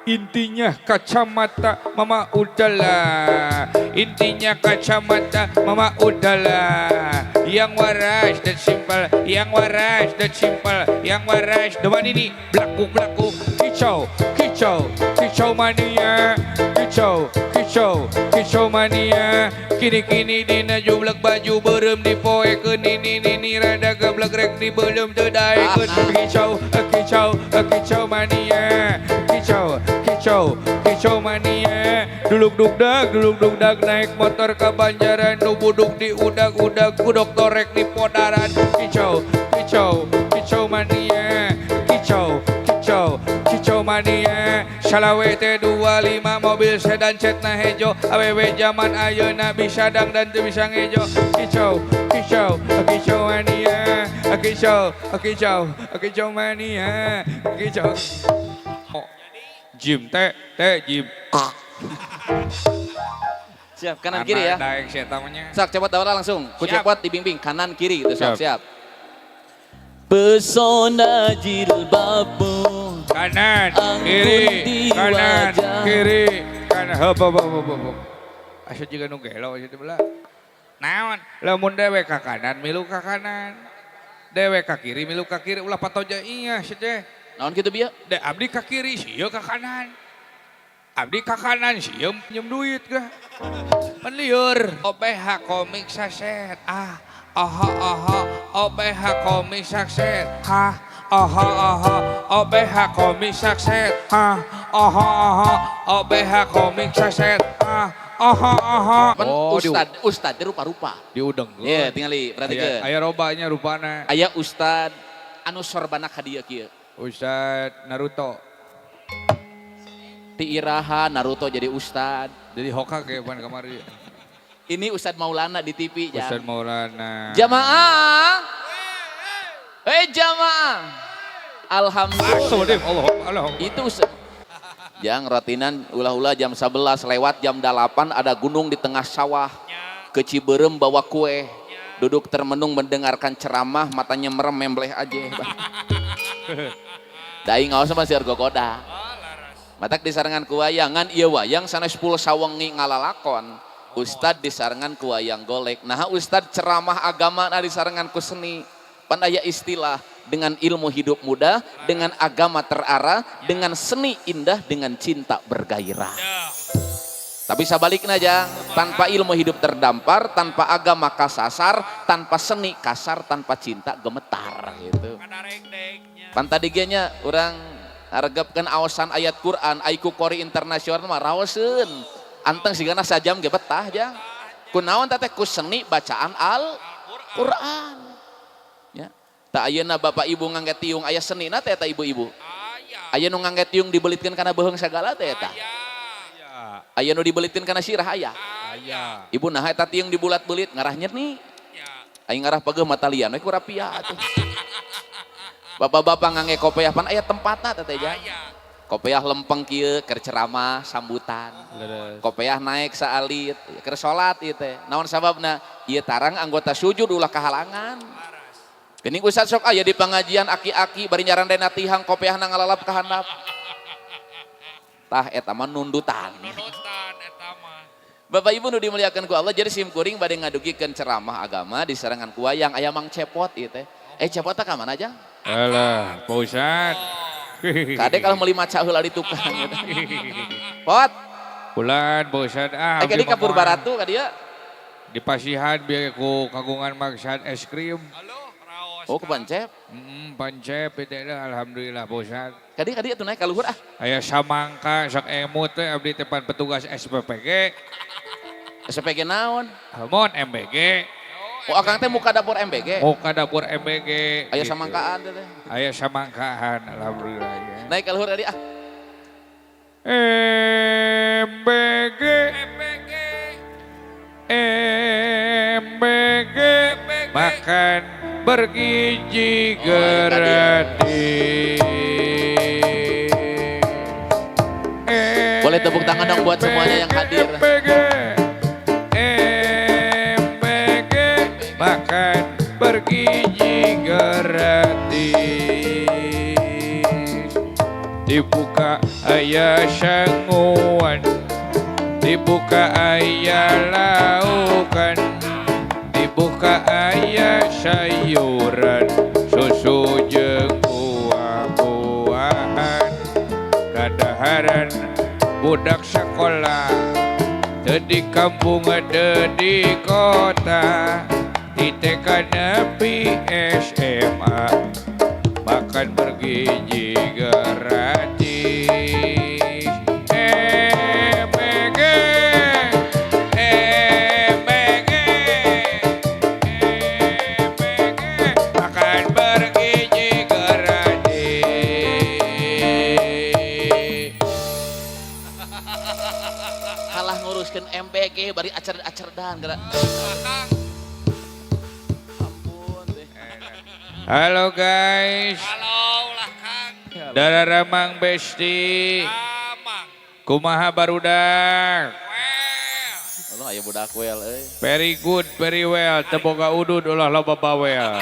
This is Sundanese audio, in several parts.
Intinya kacamata mama udahlah. Intinya kacamata mama udahlah. Yang waras dan simpel, yang waras dan simpel, yang waras. Depan ini belaku belaku kicau kicau kicau mania, kicau kicau kicau mania. Kini kini dina jublek baju beureum dipoekeun, ini ini rada geblek rek dibeuleum teu daekeun. Kicau kicau kicau mania, kicau kicau kicau mania. Duluk dugdag duluk dugdag naik motor ke Banjaran, nu buduk di udag-udag ku doktorek di podaran. Kicau kicau kicau mania, kicau kicau kicau mania. Salawe teh 25 mobil sedan catna hejo, awewe zaman ayeuna bisa dangdan teu bisa ngejo. Kicau kicau kicau mania, kicau kicau kicau mania, kicau. Oh, Jim teh teh Jim. Siap, kanan kiri ya. Daek saya tamanya. Sok, cepot awal langsung. Ku Siap. Cepot dibimbing kanan kiri gitu, sok Siap. Siap. Pesona jilbabmu Kanan, anggun kiri, di kanan, wajah. Kiri, kanan. Hop, hop, hop, hop, hop. Asa jiga nu gelo asa belah. Naon? Lamun dewek ka kanan, milu ka kanan. Dewek ka kiri, milu ka kiri. Ulah patoja iya sia teh. Naon kitu bieu? De abdi ka kiri, sieun ka kanan. Abdi ka kanan, sieun pinjem duit kah. Pan lieur. OBH komik saset. Ah, aha aha. OBH komik saset. Ha, aha aha. OBH komik saset. Ha, aha aha. OBH komik saset. Ah, aha aha. Pan Oh, ustad, ustad rupa-rupa. Diudeng. Iya, tingali perhatikeun. Aya, aya robanya rupana. Aya ustad anu sorbana ka dieu kieu. Ustad Naruto. Ti iraha Naruto jadi ustad? Jadi Hokage pan kamari. Ini Ustad Maulana di TV ya. Ustad Maulana. Jamaah. Eh, jamaah. Alhamdulillah. Astagfirullah. Allah Allah. Itu Ustad. Jang rutinan ulah-ulah jam 11 lewat jam 8 ada gunung di tengah sawah. Ke Cibeureum bawa kue. Duduk termenung mendengarkan ceramah, matanya merem membleh aja. Da aing ngaos mah seueur gogoda. Matak disarengan ku wayang, ngan ieu wayang sanes full sawengi ngalalakon. Ustad disarengan ku wayang golek. Nah, ustad ceramah agama nah disarengan ku seni. Pan aya istilah dengan ilmu hidup mudah, dengan agama terarah, dengan seni indah, dengan cinta bergairah. Tapi sabaliknya jang, tanpa ilmu hidup terdampar, tanpa agama kasasar, tanpa seni kasar, tanpa cinta gemetar gitu. Pan tadi ge nya urang aregepkeun aosan ayat Quran, ai ku qori internasional mah raoseun. Anteng sigana sajam ge betah jang. Kunaon teh? Ku seni bacaan Al Quran. Ya. Tah, ayeuna bapak ibu ngangge tiung aya senina teh eta ibu-ibu. Aya nu ngangge tiung dibelitkeun kana beuheung sagala teh eta. Aya nu dibelitkeun kana sirah aya. Aya. Ibu, nah eta tiung dibulat-belit ngarah nyeni. Aing ngarah pegeuh matalian we ku rapia atuh. Bapak-bapak ngangge kopiah pan aya tempatna teh teh jang. Kopiah lempeng kieu keur ceramah sambutan. Leres. Kopiah naik saalit keur salat ieu teh. Naon sababna? Ieu tarang anggota sujud ulah kahalangan. Geuning ustad sok aya di pengajian aki-aki bari nyarandena tihang, kopiahna ngalalap ka handap. Tah, eta mah nundutan. Bapak Ibu nu dimuliakan ku Allah, jadi sim kuring bade ngadugikeun ceramah agama disarengan ku wayang, aya Mang Cepot ieu teh. Eh, Cepot teh ka mana jang? Alah, Pak Ustad. Kade kalau meuli maca heula di tukang gitu. Pot, Bulan Pak Ustad. Ah, eh kadi abdi ka mah Purbaratu ka dieu. Di pasihan biar ku kagungan maksad es krim. Oh, ke Pancep. Pancep itu alhamdulillah, Pak Ustad. Kadi kadi atuh naik ka luhur ah. Aya samangka sok emut teh abdi teh pan petugas SPPG. SPG naon? Mon MBG. Oh, akang teh muka dapur MBG. Muka dapur MBG. Aya gitu. samangkaan teh teh. Aya samangkaan alhamdulillah ya. Naik ka luhur tadi ah. MBG MBG makan bergizi Oh, ayo tadi. Gratis. Boleh tepuk tangan dong buat semuanya yang hadir. MBG MBG makan bergizi gratis. Dibuka Aya sanguan, dibuka aya laukan, dibuka aya sayuran, susu jeung buah-buahan. Kadaharan budak sekolah, teu di kampung teu di kota, di TK nepi SMA, makan bergizi gratis. MBG, MBG, MBG, makan bergizi gratis. Kalah nguruskeun MBG bari acer-acerdan geura. Ampun teh. Halo guys, Halo lah, Kang. Dararamang Besti, Amang. Kumaha barudak? Well. Allah, aya budak well euy. Very good, very well, teu boga udud ulah loba bawel.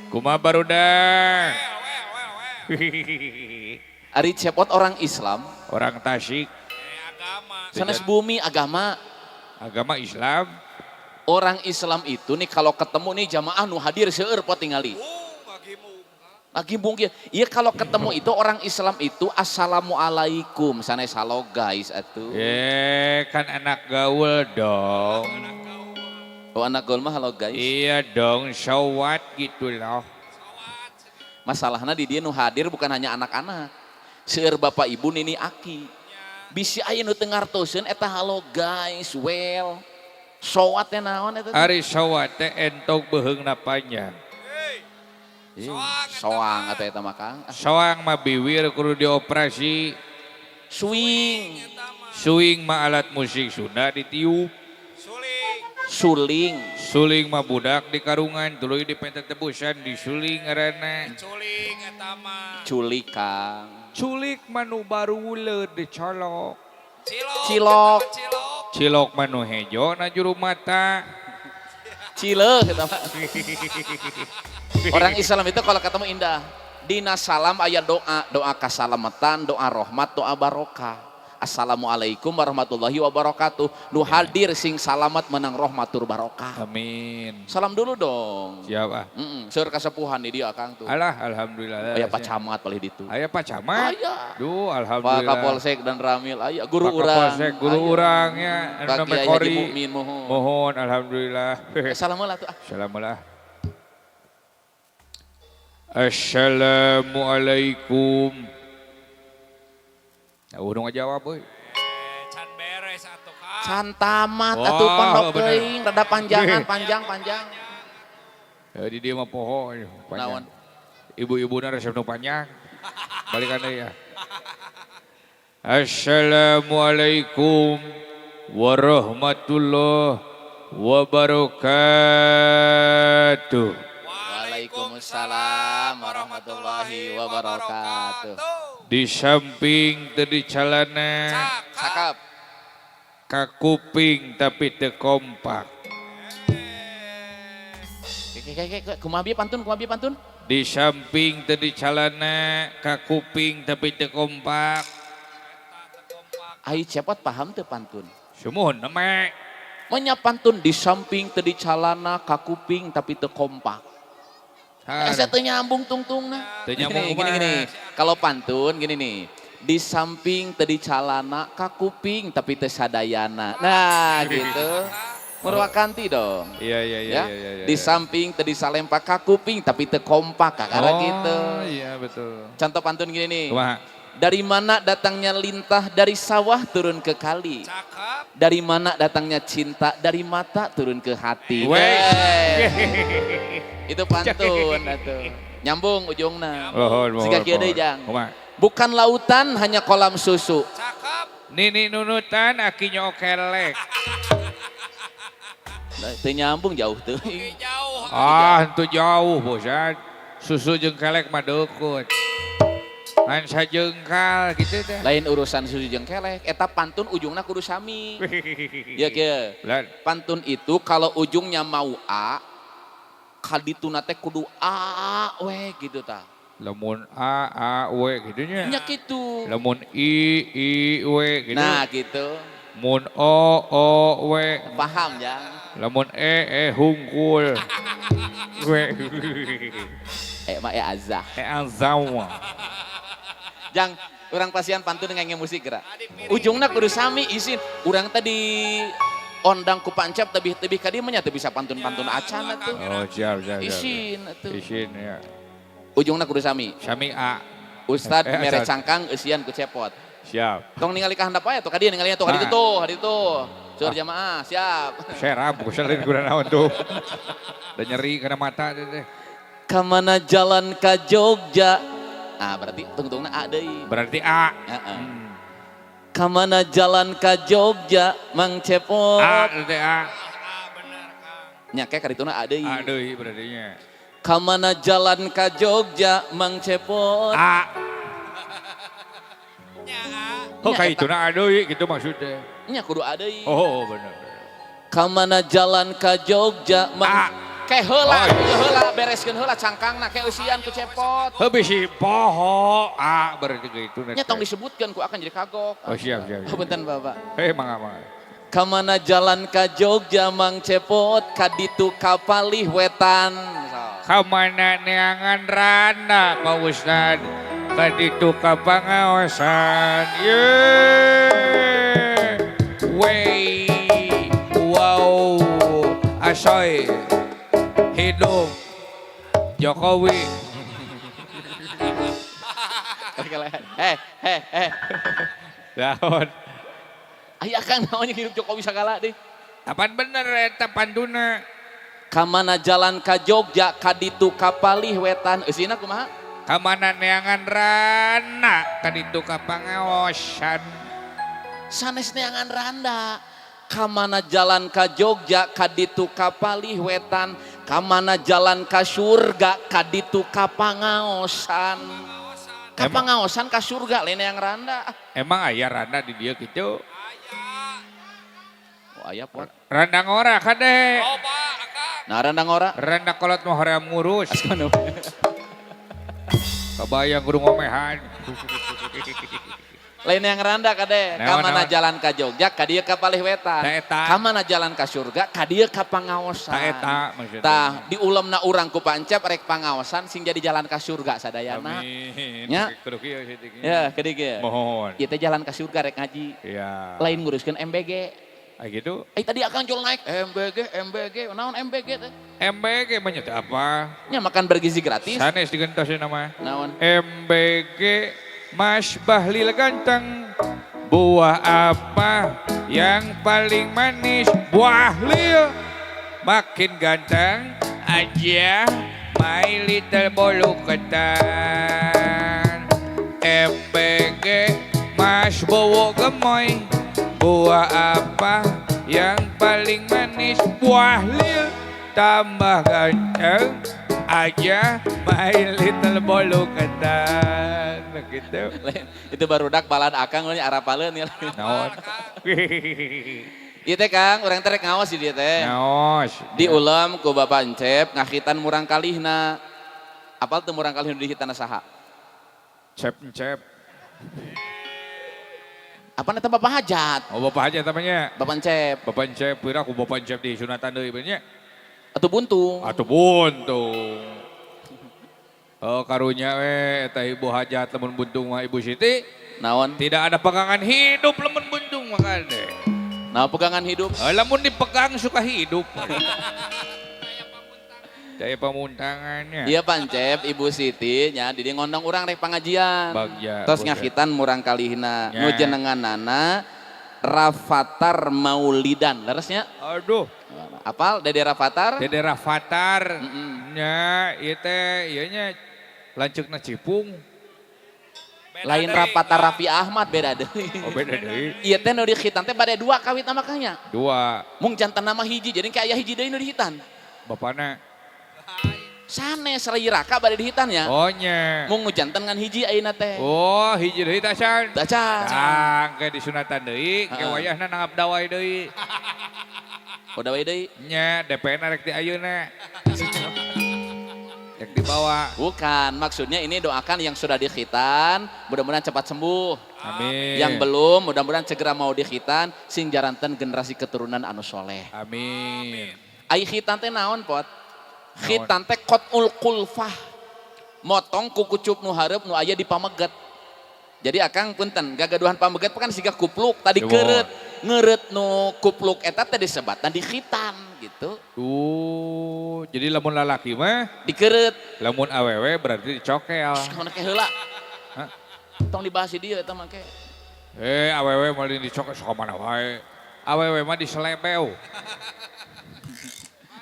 Kumaha barudak? Well, well, well, well. Ari Cepot orang Islam, Orang Tasik, Eh, agama. Sanes bumi agama. Agama Islam. Orang Islam itu nih kalau ketemu nih jamaah nu hadir seueur pot tingali. Lagi. Lagi mungkin. Iya, kalau ketemu itu orang Islam itu assalamualaikum, sanes halo guys atuh. Eh, kan anak gaul dong. Oh, anak gaul mah halo guys. Iya dong, so what gitu loh. Masalahnya di dia nu hadir bukan hanya anak-anak. Seueur bapak ibu, nini, aki. Bisi aya nu teu ngartoseun eta halo guys, well. So what teh naon eta teh? Ari so what teh entog beheungna panjang. Ih, soang atau eta mah, Kang. Ah, Soang mah biwir kudu dioperasi. Swing, Swing mah alat musik Sunda ditiup. Suling. Suling. Suling mah budak di karungan, tuluy dipenta tebusan disuling ngaranna. Suling eta mah. Culik, Kang. Culik mah nu baruleud dicolok. Cilok. Cilok. Eta mah cilok. Cilok mah nu hejo na juru mata. Cile eta mah. Orang Islam itu kalau ketemu indah. Dina salam aya doa, doa kasalamatan, doa rahmat, doa barokah. Assalamualaikum warahmatullahi wabarakatuh. Nu hadir sing salamat menang rahmatur barokah. Amin. Salam dulu dong. Siapa? Seur kasepuhan di dia, Kang, tuh. Alah, alhamdulillah. Aya Pak Camat paling ditu. Aya Pak Camat. Aya. Duh, Pak alhamdulillah. Kapolsek dan Ramil aya, guru Pak urang. Kapolsek, guru Aya. Urang ya. Anu Pak namanya Kiai Haji Kori. Mukmin mohon. Mohon, alhamdulillah. Salam lah tuh. Ah. Assalamualaikum. Assalamualaikum. Nah, udah ngajawab, euy. Eh, can beres atuh, Kang. Can tamat Wah, atuh pondok bener. teuing, rada panjangan, panjang, panjang. Ya, di dia mah poho panjang. Naon? Ibu-ibuna resep nu panjang. Balikan deui ya. Assalamualaikum warahmatullahi wabarakatuh. Waalaikumsalam warahmatullahi wabarakatuh. Di samping teu di calana, Cakep. kakuping tapi teu kompak. Kayak kayak kayak kumaha bieu pantun, kumaha bieu pantun? Di samping teu di calana, kakuping tapi teu kompak. Ai Cepot paham teu pantun? Sumuhun neme. Menya pantun di samping teu di calana kakuping tapi teu kompak. Asa teu nyambung tungtungna. Teu nyambung. Gini, gini, Kumaha? Gini. Kalau pantun gini nih. Di samping teu di calana kakuping tapi teu sadayana. Nah, gitu. Murwakanti dong. Iya Ya, iya. Di samping teu disalempak kakuping tapi teu kompak kakara Oh, gitu. iya betul. Contoh pantun gini nih. Kumaha? Dari mana datangnya lintah? Dari sawah turun ke kali. Cakep. Dari mana datangnya cinta? Dari mata turun ke hati. Weh. Wey. Itu pantun atuh. Nyambung ujungna. Mohon, mohon. Siga kieu deui, Mohon. Jang. Kumaha? Bukan lautan hanya kolam susu. Cakep. Nini nunutan akinya okelek. Nah, teu nyambung jauh tuh. Oke, jauh. Ah, itu jauh bosan. Susu jeung kelek mah deukeut. Ngan sajengkal gitu teh. Lain urusan susu jeung kelek, eta pantun ujungna kudu sami. Ya kieu. Lan, Pantun itu kalau ujungnya mau A, kadituna teh kudu A weh gitu tah. Lamun A A W gitu nya. Nya kitu. Lamun I I W gitu. Nah gitu. Mun O O W. Paham ya. Lamun E E hungkul. W. E mah E azah. E azawa. Jang, urang pasian pantun ngenge musik geura. Ujungna kudu sami isin. Urang tadi ondang ku pancap tebih-tebih ka dieu mah nya teu bisa pantun-pantun acan atuh. Oh siap siap. Isin atuh. Isin ya. Ujungna kudu sami. Sami A. Ustad mere cangkang eusian ku cepot. Siap. Tong ningali ka handap wae tuh ka dieu ningalinya tuh ka ditu tuh, ka ditu tuh. Seur jamaah, siap. Serap, kuselin kuda naon tuh. Dan nyeri kena mata teh. Kamana jalan ka Jogja? Ah berarti tungtungna A deui. Berarti A. Heeh. Kamana jalan ka Jogja Mang Cepot? A berarti A. A bener Kang. Nya ke karituna A deui. A deui berarti nya. Kamana jalan ka Jogja Mang Cepot? A. Nya A. Oh kaituna A deui gitu maksudnya. Nya kudu A deui. Oh bener. Kamana jalan ka Jogja Mang A. Ke heula, Oh, iya. heula bereskeun heula cangkangna ke eusian ku Cepot. Heuh bisi poho A berarti gitu. Nya tong disebutkeun ku akan jadi kagok. Oh siap siap. Oh, punten Bapak. Hei mangga mangga. Kamana jalan ka Jogja Mang Cepot kaditu kapalih wetan. Kamana neangan randa Pak Ustad kaditu ka pangaosan. Ye. Wey. Wow. Asoy. Hidup Jokowi. Heh heh heh. Naon? Aya Kang naon hidup Jokowi sagala deh. Apaan bener eta pantuna? Kamana jalan ka Jogja kaditu kapalih wetan. Eusina kumaha? Kamana neangan rana kaditu ka pangaosan. Sanes neangan randa. Kamana jalan ka Jogja kaditu kapalih wetan. Kamana jalan ka surga kaditu ka pangaosan. Ka pangaosan ka surga lain yang randa. Emang aya randa di dia gitu? Aya. Oh aya pot. Randa ngora kade. Oh Pak, Akang. Nah randa ngora. Randa kolot mah hoream ngurus. Kebayang kudu ngomehan. Lain yang randa kade. Kamana jalan ka Jogja kadieu ka palih wetan. Kamana jalan ka surga kadieu ka pangaosan. Eta maksudnya. Tah diulemna urang ku pancap rek pangaosan sing jadi jalan ka surga sadayana. Amin. Nya. Kudu kieu seutik. Ya, kudu kieu. Mohon. Ieu teh jalan ka surga rek ngaji. Iya. Lain nguruskeun MBG. Ah gitu. Tadi akang jual naik MBG, MBG, naon MBG teh? MBG mah nya teh apa? Nya makan bergizi gratis. Sanes digentos nama. Naon? MBG Mas Bahlil ganteng. Buah apa yang paling manis? Buah lil. Makin ganteng aja my little bolu ketan. MBG Mas Bowo gemoy. Buah apa yang paling manis? Buah lil. Tambah ganteng aja my little bolu ketan. Gitu. Itu barudak balad akang we arapaleun ya. Naon? Ieu teh Kang, urang teh rek ngaos di dieu teh. Ngaos. Diulem ku Bapak Encep ngahitan murang kalihna. Apal teu murang kalih nu dihitana saha? Cep Encep. Apa eta Bapak Hajat? Oh Bapak Hajat namanya. Bapak Encep. Bapak Encep pira ku Bapak Encep di sunatan deui nya. Atuh buntung. Atuh buntung. Oh karunya we eta Ibu Hajat lamun buntung mah Ibu Siti. Naon? Tidak ada pegangan hidup lamun buntung mah kade. Nah pegangan hidup. Lamun dipegang suka hidup. Daya pamuntangannya. Iya Pak Encep, Ibu Siti nya di dieu ngondong urang rek pangajian. Bagja. Tos ngahitan murang kalihna. Nu jenenganana Rafathar Maulidan. Leresnya? Aduh. Apal Dede Rafathar? Dede Rafathar. Nya ieu teh ieu nya lanceukna Cipung. Lain Rafathar Raffi Ahmad beda deui. Oh beda deui. Ieu teh nu dihitan teh bade dua kawit makanya. Dua. Mung jantan nama hiji jadi kayak aya hiji deui nu dihitan. Bapana Sanes rai raka bade dihitan ya. Oh nya. Mung nu jantan ngan hiji ayeuna teh. Oh hiji deui tacan. Tacan. Tang ke disunatan deui, ke wayahna nanggap dawai deui. Oh dawai deui. Nya DPN rek di ayeuna. Yang dibawa. Bukan, maksudnya ini doakan yang sudah dikhitan, mudah-mudahan cepat sembuh. Amin. Yang belum, mudah-mudahan segera mau dikhitan, sing jaranten generasi keturunan anu soleh. Amin. Ai khitan teh naon, Pot? Khitan teh qat'ul kulfah. Motong kukucup nu hareup nu aya di pameget. Jadi akang punten, gagaduhan pameget kan siga kupluk, tadi Nuhun. keureut. Ngeureut nu kupluk eta teh disebatan dikhitan gitu. Tuh, jadi lamun lalaki mah, Dikeureut. lamun awewe berarti dicokel. Mana ke heula. Hah? Tong dibahas di dieu eta mah ke. Eh, awewe mah dicokek sok mana wae. Awewe mah diselebeu.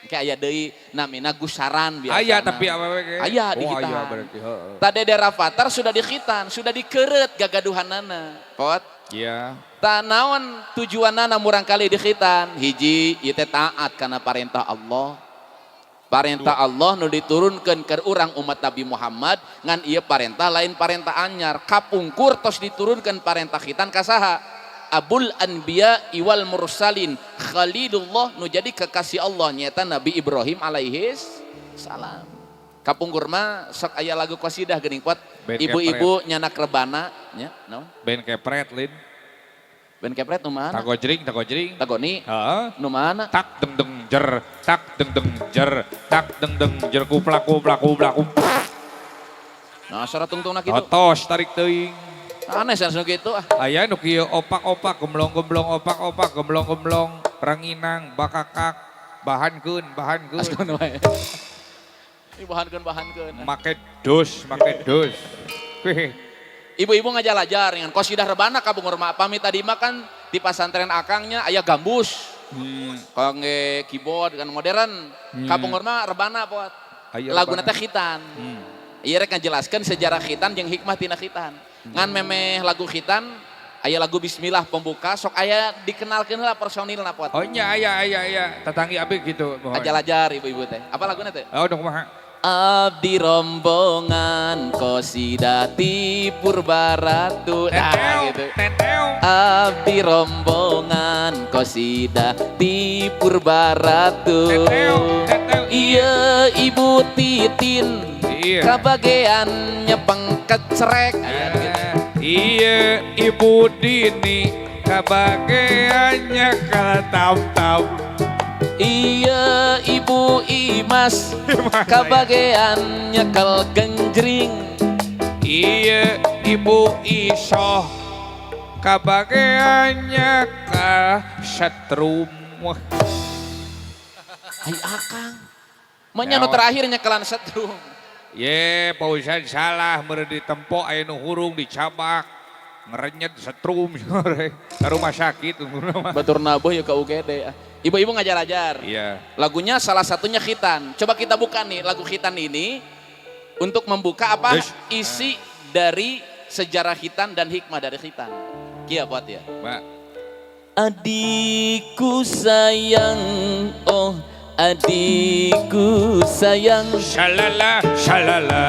Ke aya deui namina gusaran biasana. Aya tapi awewe ge. Aya di Oh, khitan. aya berarti heeh. Tadi Rafathar sudah dikhitan, sudah dikeureut gagaduhanana. Pot. Iya. Tah naon tujuanana murang kali dikhitan? Hiji, ieu teh taat kana parentah Allah. Parentah Allah nu diturunkeun ke urang umat Nabi Muhammad ngan ieu parentah lain parentah anyar. Kapungkur tos diturunkeun parentah khitan ka saha? Abul Anbiya iwal Mursalin Khalilullah nu jadi kekasih Allah nyaeta Nabi Ibrahim alaihis salam. Kapungkur mah sok aya lagu qasidah geuning kuat Ben ibu-ibu nyanak rebana nya naon? Ben kepret lin. Ben kepret nu mana? Tagojring, tagojring. Tagoni Heeh. nu mana? Tak deng deng jer, tak deng deng jer, tak deng deng jer kuplak kuplak kuplak kuplak. Nah, syarat tungtungna kitu. Totos tarik teuing. Aneh sanes nu kitu ah. Aya nu kieu opak-opak gemblong-gemblong opak-opak gemblong-gemblong ranginang bakakak bahankeun bahankeun Askeun wae. Ini bahankeun bahankeun. make dos make dos. Wih, Ibu-ibu ngajalajar dengan qasidah rebana ka Bungur mah pamit tadi mah kan di pasantren akangnya aya gambus. Kangge keyboard kan modern. Ka Bungur mah rebana pot. Aya Laguna rebana. teh khitan. Ieu rek ngajelaskeun sejarah khitan jeung hikmah tina khitan. Ngan memeh lagu khitan aya lagu bismillah pembuka sok aya dikenalkeun heula personilna pot. Oh nya aya aya aya tatanggi abi gitu. Mohon. Ajalajar ibu-ibu teh. Apa laguna teh? Oh, dong kumaha? Abdi rombongan qasidah ti Purbaratu. Nah, Teteo, gitu. teteo. Abdi rombongan qasidah ti Purbaratu. Teteo, teteo. Iya Ibu Titin. Iya. Kabagean nyepeng kecerek. Aya gitu. Iya Ibu Dini kabageannya kalah tam-tam. Iya Ibu Imas kabagean nyekel genjring. Iya Ibu Isoh kabageannya kalah setrum. Wah, Ai akang. Manya nu terakhir nyekelan setrum. Ye, Pak Ustad salah meureun ditempo aya nu hurung dicabak ngerenyet setrum ke rumah sakit mah. Batur nabuh ya ke UGD. Ibu-ibu ngajar-ajar. Iya. Lagunya salah satunya khitan. Coba kita buka nih lagu khitan ini untuk membuka apa Yes. isi dari sejarah khitan dan hikmah dari khitan. Kia buat ya. Mbak, Adikku sayang, oh adikku sayang. shalala shalala.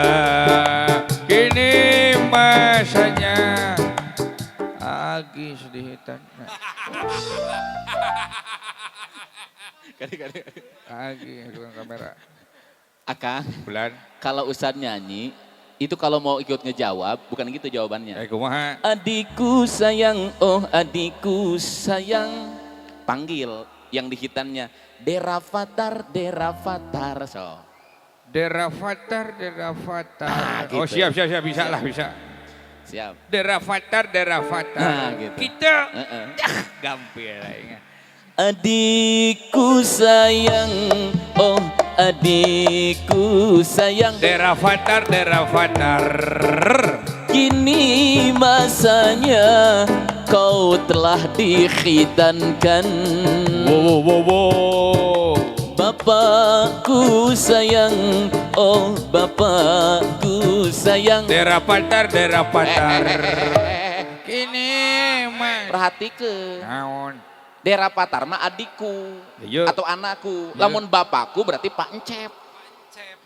Kini masanya Agi sedih hitan. Agi bukan kamera. Akang, Bulan. kalau Ustadz nyanyi, itu kalau mau ikut ngejawab, bukan gitu jawabannya. Eh kumaha? Adikku sayang, oh adikku sayang. Panggil yang di hitannya. Derafatar, derafatar. So. Derafatar, derafatar. Ah, gitu. Oh siap, siap, siap. Bisa lah, bisa. Siap. Derafatar, derafatar. Nah, gitu. Kita. Heeh. Gampil lah ingat. Adikku sayang, oh adikku sayang. Derafatar, derafatar. Kini masanya kau telah dikhitankan. Wow, wow, wow, wow. Bapakku sayang, oh bapakku sayang. Derafatar, derafatar. Kini mas. Perhatikan. Naon. Derapatar mah adikku Iya. atau anakku. Iya. Lamun bapakku berarti Pak Encep.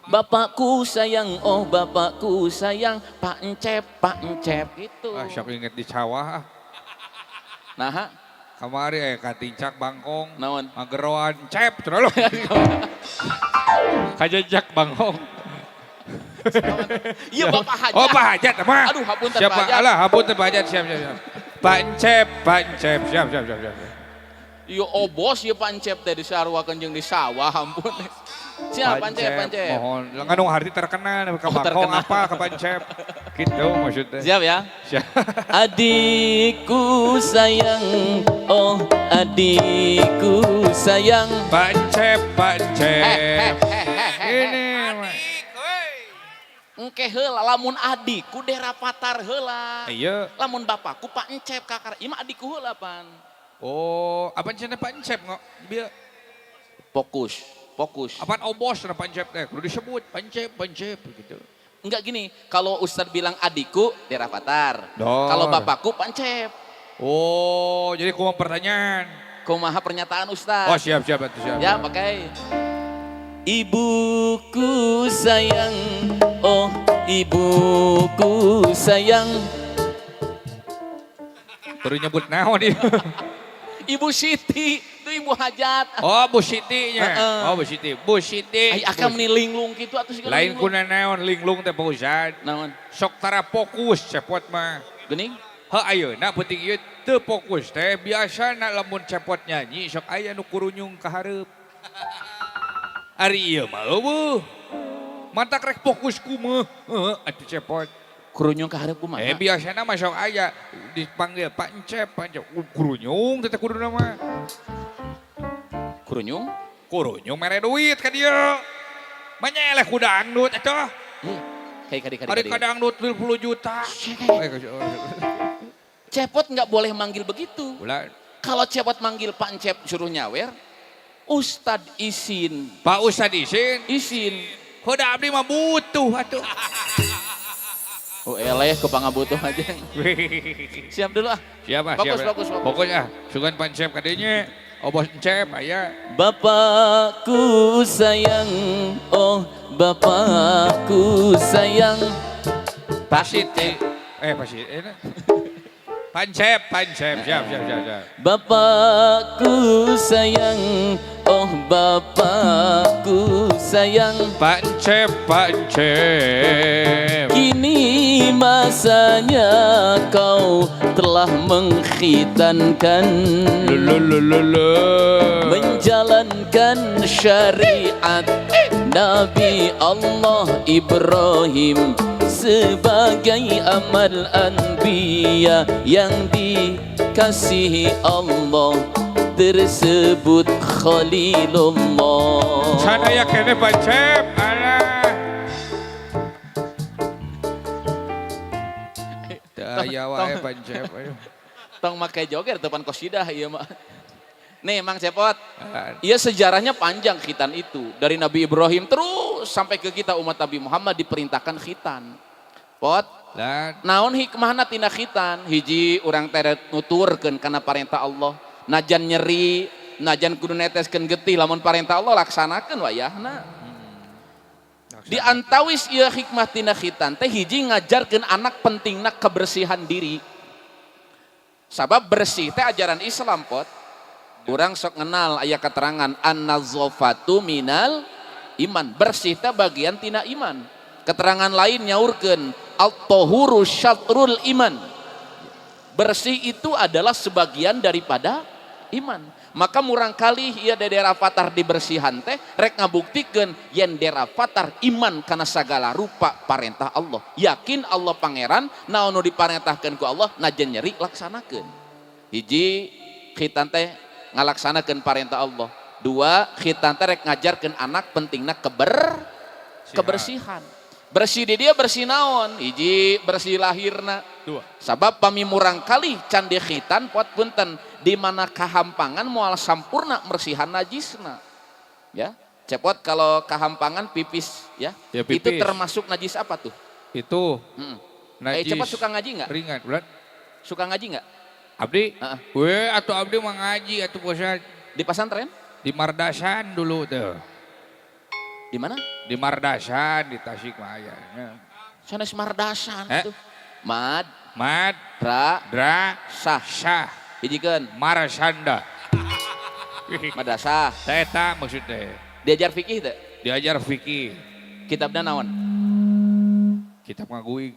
Bapakku sayang, oh bapakku sayang, Pak Encep, Pak Encep gitu. Ah, sok inget di sawah. ah. Nah, Kamari katincak bangkong. naon? Mageroan cep terlalu. Kajejak bangkong. Iya Bapak Hajat. Oh Pak Hajat mah. Aduh, hapunten, siap, Pak Hajat. Alah, hapunten Pak Hajat, siap siap siap. Pak Encep, Pak Encep, siap siap siap siap. Iya obos ya Pak Encep teh disaruakeun jeung di sawah ampun. Siap Pak Encep, Pak Encep. Mohon, ngandung harti terkenal ke Oh, Bakong terkenal. apa ke Pak Encep. Gitu maksudnya. Siap ya. Siap. Adikku sayang, oh adikku sayang. Pak Encep, Pak Encep. Ini mah. Adik, wey. Engke heula lamun adikku derapatar heula. Iya. Lamun bapakku Pak Encep kakar, ieu mah adikku heula pan. Oh, apa cenah Pak Encep ngok? Bieu Fokus, fokus. apaan obos na Pak Encep teh? Kudu disebut Pak Encep, Pak Encep gitu. Enggak gini, kalau Ustadz bilang adikku derapatar. Dor. Kalau bapakku Pak Encep. Oh, jadi kumaha pertanyaan? Kumaha pernyataan Ustadz? Oh, siap siap atuh siap. Ya, pakai. Ibuku sayang, oh ibuku sayang. Baru nyebut naon ieu. Ibu Siti, itu Ibu Hajat. Oh, Bu Siti nya. Heeh. Oh, Bu Siti. Bu Siti. Ai akam nih linglung gitu atuh segala Lain linglung. kuna naon linglung teh Pak Ustad. Naon? Sok tara fokus cepot mah. Geuning? Heuh ayeuna peuting ieu teu fokus teh biasana lamun cepot nyanyi sok aya nu kurunyung ka hareup. Ari ieu mah eueuh. Mantak rek fokus kumaha. Heuh atuh cepot. Kurunyung ka hareup kumaha? Biasana mah sok aya dipanggil Pak Encep, Pak Encep. Kurunyung teh kuduna mah. Kurunyung? Kurunyung mere duit ka dieu. Manyeleh ku dangdut atuh. Kayak kadi kadi Ari kadi. ka dangdut 30 juta. Cepot nggak boleh manggil begitu. Ulah. Kalau cepot manggil Pak Encep suruh nyawer, Ustadz izin, Pak Ustad isin, izin. Huda abdi mah butuh atuh. Oh eleh ke pangabutuh aja. Siap dulu ah. Siap ah, Fokus, siap. fokus, fokus. Fokus ah, sugan pancep kadenya. Obos encep aya. Bapakku sayang, oh bapakku sayang. Pak Siti. Pak Siti. Pancep, pancep. Siap, siap, siap, siap. Bapakku sayang, oh bapakku sayang. Pancep, pancep. Kini masanya kau telah mengkhitankan, Lululululu. menjalankan syariat Nabi Allah Ibrahim sebagai amal anbiya yang dikasihi Allah tersebut Khalilullah. Sana ya kene pancep. Alah. Teu aya wae pancep. Ayo. Tong make joger depan kosidah ieu mah. Nih Mang Cepot. Iya sejarahnya panjang khitan itu. Dari Nabi Ibrahim terus sampai ke kita umat Nabi Muhammad diperintahkan khitan. Pot, Dan naon hikmahna tina khitan? Hiji urang teh nuturkeun kana parentah Allah. Najan nyeri, najan kudu neteskeun getih lamun parentah Allah laksanakeun wayahna. Di antawis ieu hikmah tina khitan teh hiji ngajarkeun anak pentingna kebersihan diri. Sabab bersih teh ajaran Islam pot. Urang sok kenal aya keterangan an-nazafatu minal iman. Bersih teh bagian tina iman. Keterangan lain nyaurkeun at-tahuru syatrul iman. Bersih itu adalah sebagian daripada iman. Maka murang kali ieu Dede Rafathar dibersihan teh rek ngabuktikeun yen Dede Rafathar iman kana sagala rupa parentah Allah. Yakin Allah pangeran naon nu diparentahkeun ku Allah najan nyeri laksanakeun. Hiji khitan teh ngalaksanakeun parentah Allah. Dua, khitan teh rek ngajarkeun anak pentingna kebersihan. Bersih di dia bersih naon? Hiji bersih lahirna. Dua. Sabab pami murang kali can di khitan pot punten di mana kahampangan moal sampurna mersihan najisna. Ya, cepot kalau kahampangan pipis ya. Ya, pipis. Itu termasuk najis apa tuh? Itu. Najis. Cepot suka ngaji nggak? Ringan, bulan. Suka ngaji nggak? Abdi? Heeh. Weh, atau abdi mah ngaji atuh bosan. Di pesantren? Di Mardasan dulu tuh. Di mana? Di Mardasan di Tasikmalaya. Sanes Mardasan tuh. Mad, Mad, ra, dra, sah. sah. Hijikeun. Marsanda. Madrasah. Teta maksudnya. Diajar fikih teh? Diajar fikih. Kitabna naon? Kitab ngaguig.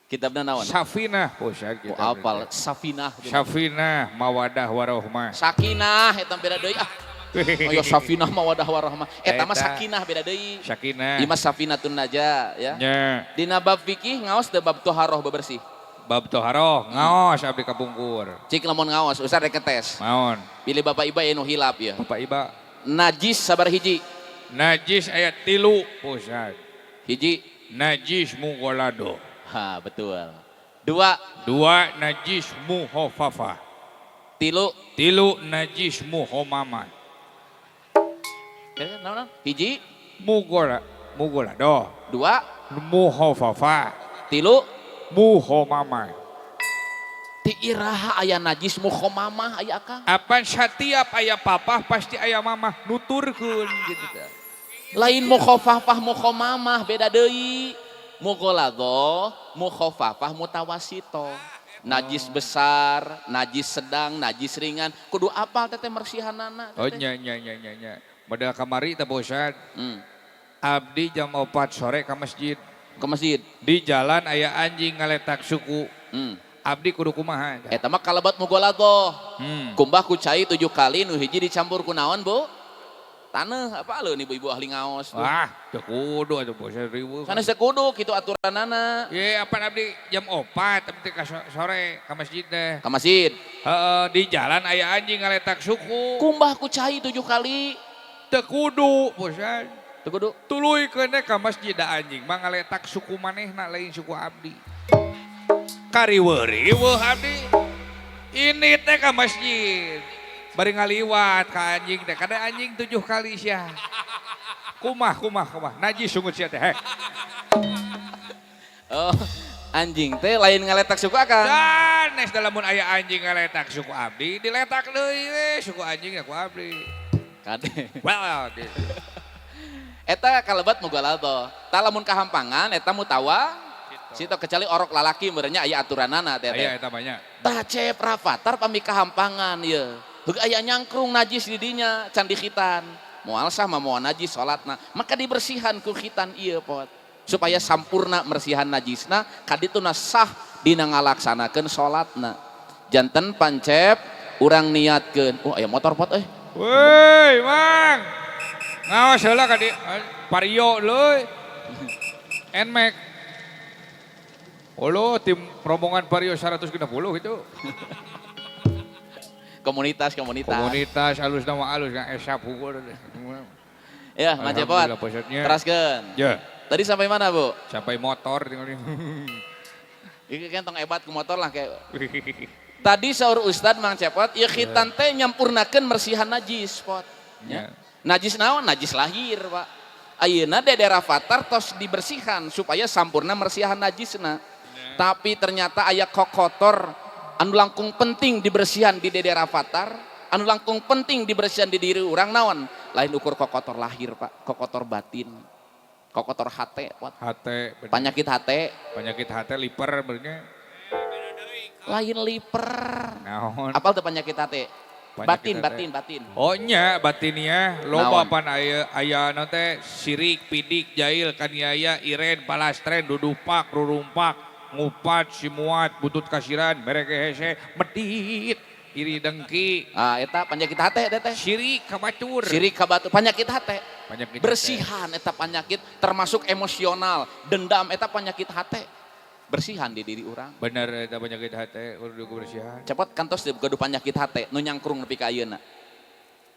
Kitabna naon? Safinah, Ustad Oh, kitab. apal Safinah. Safinah mawadah warohmah. Sakinah eta beda deui ah. Ayo Safinah mawadah warahmah. Eta mah Eta. sakinah beda deui. Sakinah. Ieu mah safinatun najah ya. Nya. Dina bab fikih ngaos teu bab toharoh bebersih. Bab toharoh ngaos abdi kapungkur. Cik lamun ngaos ustad rek tes. Maon. Pilih bapak iba anu hilap ya. Bapak Iba. Najis sabar hiji. Najis ayat 3, Ustad. Hiji. Najis mugolado. Ha, betul. 2. 2 najis muhofafah. 3. 3 najis muhomama. Naon? Hiji. Mugolado. 2. Muhofafah. 3. Muhomama. Ti iraha aya najis muhomamah aya akang. Apan setiap aya papah pasti aya mamah nuturkeun gitu teh. Lain mukhofafah mukhomamah beda deui. Mugholadzah, mukhofafah mutawasito. Najis besar, najis sedang, najis ringan. Kudu apal teteh mersihanana. Oh nya nya nya nya nya. Model kamari teh bosan. Abdi jam 4 sore ke masjid. Ke masjid. Di jalan aya anjing ngaletak suku. Abdi kudu kumaha. Eta mah kalebat mugholadzah. Kumbah ku cai 7 kali nu hiji dicampur ku naon, Bu? Taneuh apa leuh nih ibu-ibu ahli ngaos tuh. Wah, teu kudu atuh bosan riweuh. Sanes teu kudu kitu aturanana. Ye, apa abdi jam 4 abdi ka sore ka masjid teh. Ka masjid. Heeh, di jalan aya anjing ngaletak suku. Kumbah ku cai 7 kali. Teu kudu bosan. Teu kudu. Tuluykeun teh ka masjid da anjing mah ngaletak suku manehna lain suku abdi. Kariweuh-riweuh abdi. Ini teh ka masjid. Bari ngaliwat ka anjing teh, kada anjing 7 kali sia. Kumah kumah kumah, najis sungut sia teh. Heh. Oh, anjing teh lain ngaletak suku akang. Sanes da lamun aya anjing ngaletak suku abdi, diletak deui we suku anjing ku abdi. Kade. Well, gitu. Eta kalebat mughaladzah. Tah lamun kahampangan eta mutawa sito kecuali orok lalaki meureunnya aya aturanana teh. Aya eta banyak. Tah cep rafatar pami kahampangan ieu. Heug aya nyangkrung najis di dinya can dikhitan. Moal sah mah moal najis salatna. Maka dibersihan ku khitan ieu pot. Supaya sampurna mersihan najisna kadituna sah dina ngalaksanakeun salatna. Janten pancep urang niatkeun. Oh aya motor pot euy. Woi, Mang. Ngaos heula ka di Vario leuy. Nmax. Olo tim rombongan Vario 160 itu. Komunitas, komunitas. Komunitas alus nama alus kan esap hukur. Ya, Mang Cepot. Teraskeun. Ya. Tadi sampai mana, Bu? Sampai motor tinggal. Iki kan tong hebat ku motor lah kayak. Tadi saur Ustad Mang Cepot, ieu khitan teh nyampurnakeun mersihan najis, pot. Ya. Najis naon? Najis lahir, Pak. Ayeuna Dede Rafathar tos dibersihan supaya sampurna mersihan najisna. Tapi ternyata aya kokotor anu langkung penting dibersihan di Dede Rafathar, anu langkung penting dibersihan di diri urang naon? Lain ukur kokotor lahir, Pak, kokotor batin. Kokotor hate, Pak. Hate, bener. Penyakit hate. Penyakit hate liper benernya. Lain liper. Naon? Apal teu penyakit hate? Penyakit Batin, hate. batin, batin. Oh nya, batinnya loba Naon? pan aya aya naon teh sirik, pidik, jail, kaniaya, iren, palastren, dudupak, rurumpak, ngupat, simuat, butut kasiran, mereke hese, medit, iri dengki. Ah, eta penyakit hate teh teh. Sirik ka batur. Sirik ka batur, penyakit hate. Penyakit hate. Bersihan eta penyakit termasuk emosional, dendam eta penyakit hate. Bersihan di diri urang. Bener eta penyakit hate kudu kebersihan. Cepot kantos gaduh penyakit hate nu nyangkrung nepi ka ayeuna.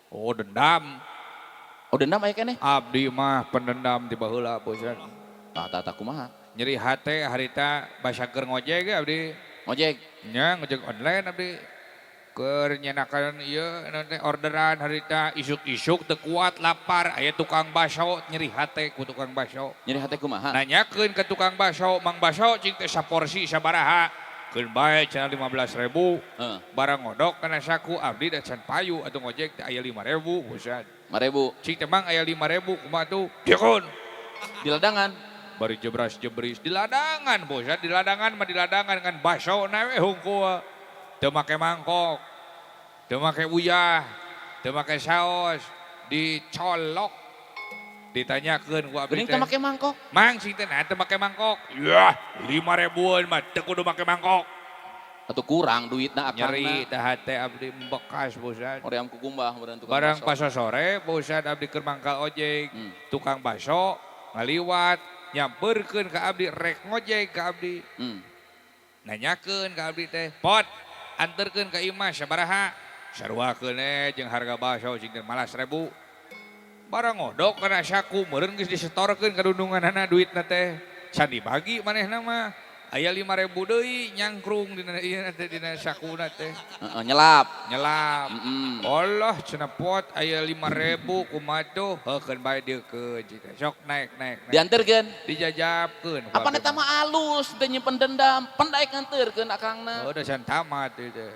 Oh, dendam. Oh, dendam aya keneh? Abdi mah pendendam ti baheula bosan. Tah tah tah kumaha? Nyeri hate harita basa keur ngojek ge abdi. Ngojek. Nya ngojek online abdi. Keur nyenakan ieu naon teh orderan harita isuk-isuk teu kuat lapar aya tukang baso nyeri hate ku tukang baso. Nyeri hate kumaha? Nanyakeun ke tukang baso, Mang Baso cing teh saporsi sabaraha? Keun bae cenah 15.000. Heeh. Barang ngodok kana saku abdi da can payu atuh ngojek teh aya 5.000 bosan. 5.000. Cing teh Mang aya 5.000 kumaha tuh? Dieun. Di ladangan. Bari jebras-jebris di ladangan bosan, di ladangan mah di ladangan kan baso na we hungkul. Teu make mangkok, teu make uyah, teu make saos, dicolok. Ditanyakeun ku abdi Geuning teh. teu make mangkok. Mang sing teh nah teu make mangkok. Yah, 5 ribuan mah teu kudu make mangkok. Atau kurang duitna akangna. Nyeri dah hate abdi membekas Pak Ustad. Hoream kukumbah meureun tukang Barang bakso. pas sore Pak Ustad abdi keur mangkal ojek. Tukang bakso ngaliwat nyamperkeun ka abdi rek ngojek ka abdi. Nanyakeun ka abdi teh, "Pot, anterkeun ka imah sabaraha?" Saruakeun jeung harga bakso cing teh malas ribu. Barang ngodok kana saku meureun geus disetorkeun ka dundunganana duitna teh. Can dibagi manehna mah. Aya 5 ribu deui nyangkrung dina ieu teh dina sakuna teh. Heeh, nyelap. Nyelap. Allah cenah pot aya 5 ribu kumaha tuh heukeun bae dieukeun cing teh. Sok naik naik naik. Dianterkeun. Dijajabkeun ku Apa abdi eta mah alus teu nyimpen dendam, pan daek nganterkeun akangna. Oh, udah can tamat ieu teh.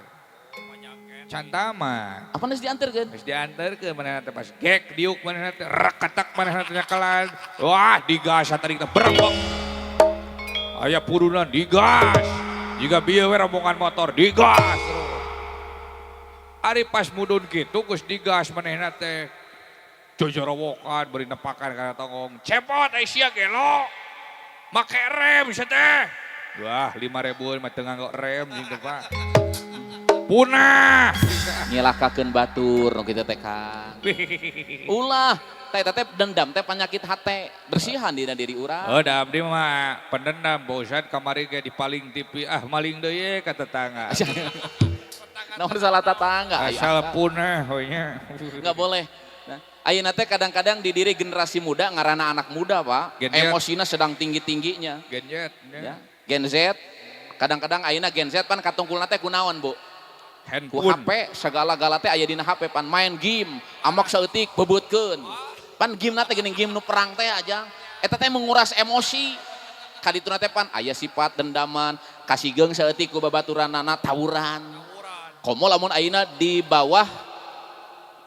Can tamat. Apa geus dianterkeun? Geus dianterkeun manehna teh pas gek diuk manehna teh rekatak manehna teh nyekelan. Wah, digas tadi teh berebek. Aya purunan digas. Jiga bieu we rombongan motor digas terus. Ari pas mudun kitu geus digas manehna teh. Jojorowokan beri nepakan kana tonggong. Cepot ai sia gelo. Make rem sia teh. Wah, 5 ribu mah teu nganggo rem jeung teh, Pak. Punah. Nyilakakeun batur nu kitu teh Kang. Ulah, teh teh dendam teh penyakit hate, bersihan dina diri urang. Oh, da abdi mah pendendam Pak Ustad kamari ge dipaling TV ah maling deui ka tetangga. Naon salah tetangga? Aya Asal akang. punah we nya. Nggak boleh. Nah, ayeuna teh kadang-kadang di diri generasi muda ngarana anak muda, Pak. Gen Z. Emosinya sedang tinggi-tingginya. Gen Z Ya. nya. Gen Z, kadang-kadang ayeuna Gen Z pan katungkulna teh kunaon, Bu? Ku Handphone. HP segala-gala teh aya dina HP pan main game, amok saeutik bebeutkeun. Pan game na teh geuning game nu perang teh aja. Eta teh menguras emosi. Kadituna teh pan aya sifat dendaman, kasigeung saeutik ku babaturanana tawuran. Komo lamun ayeuna di bawah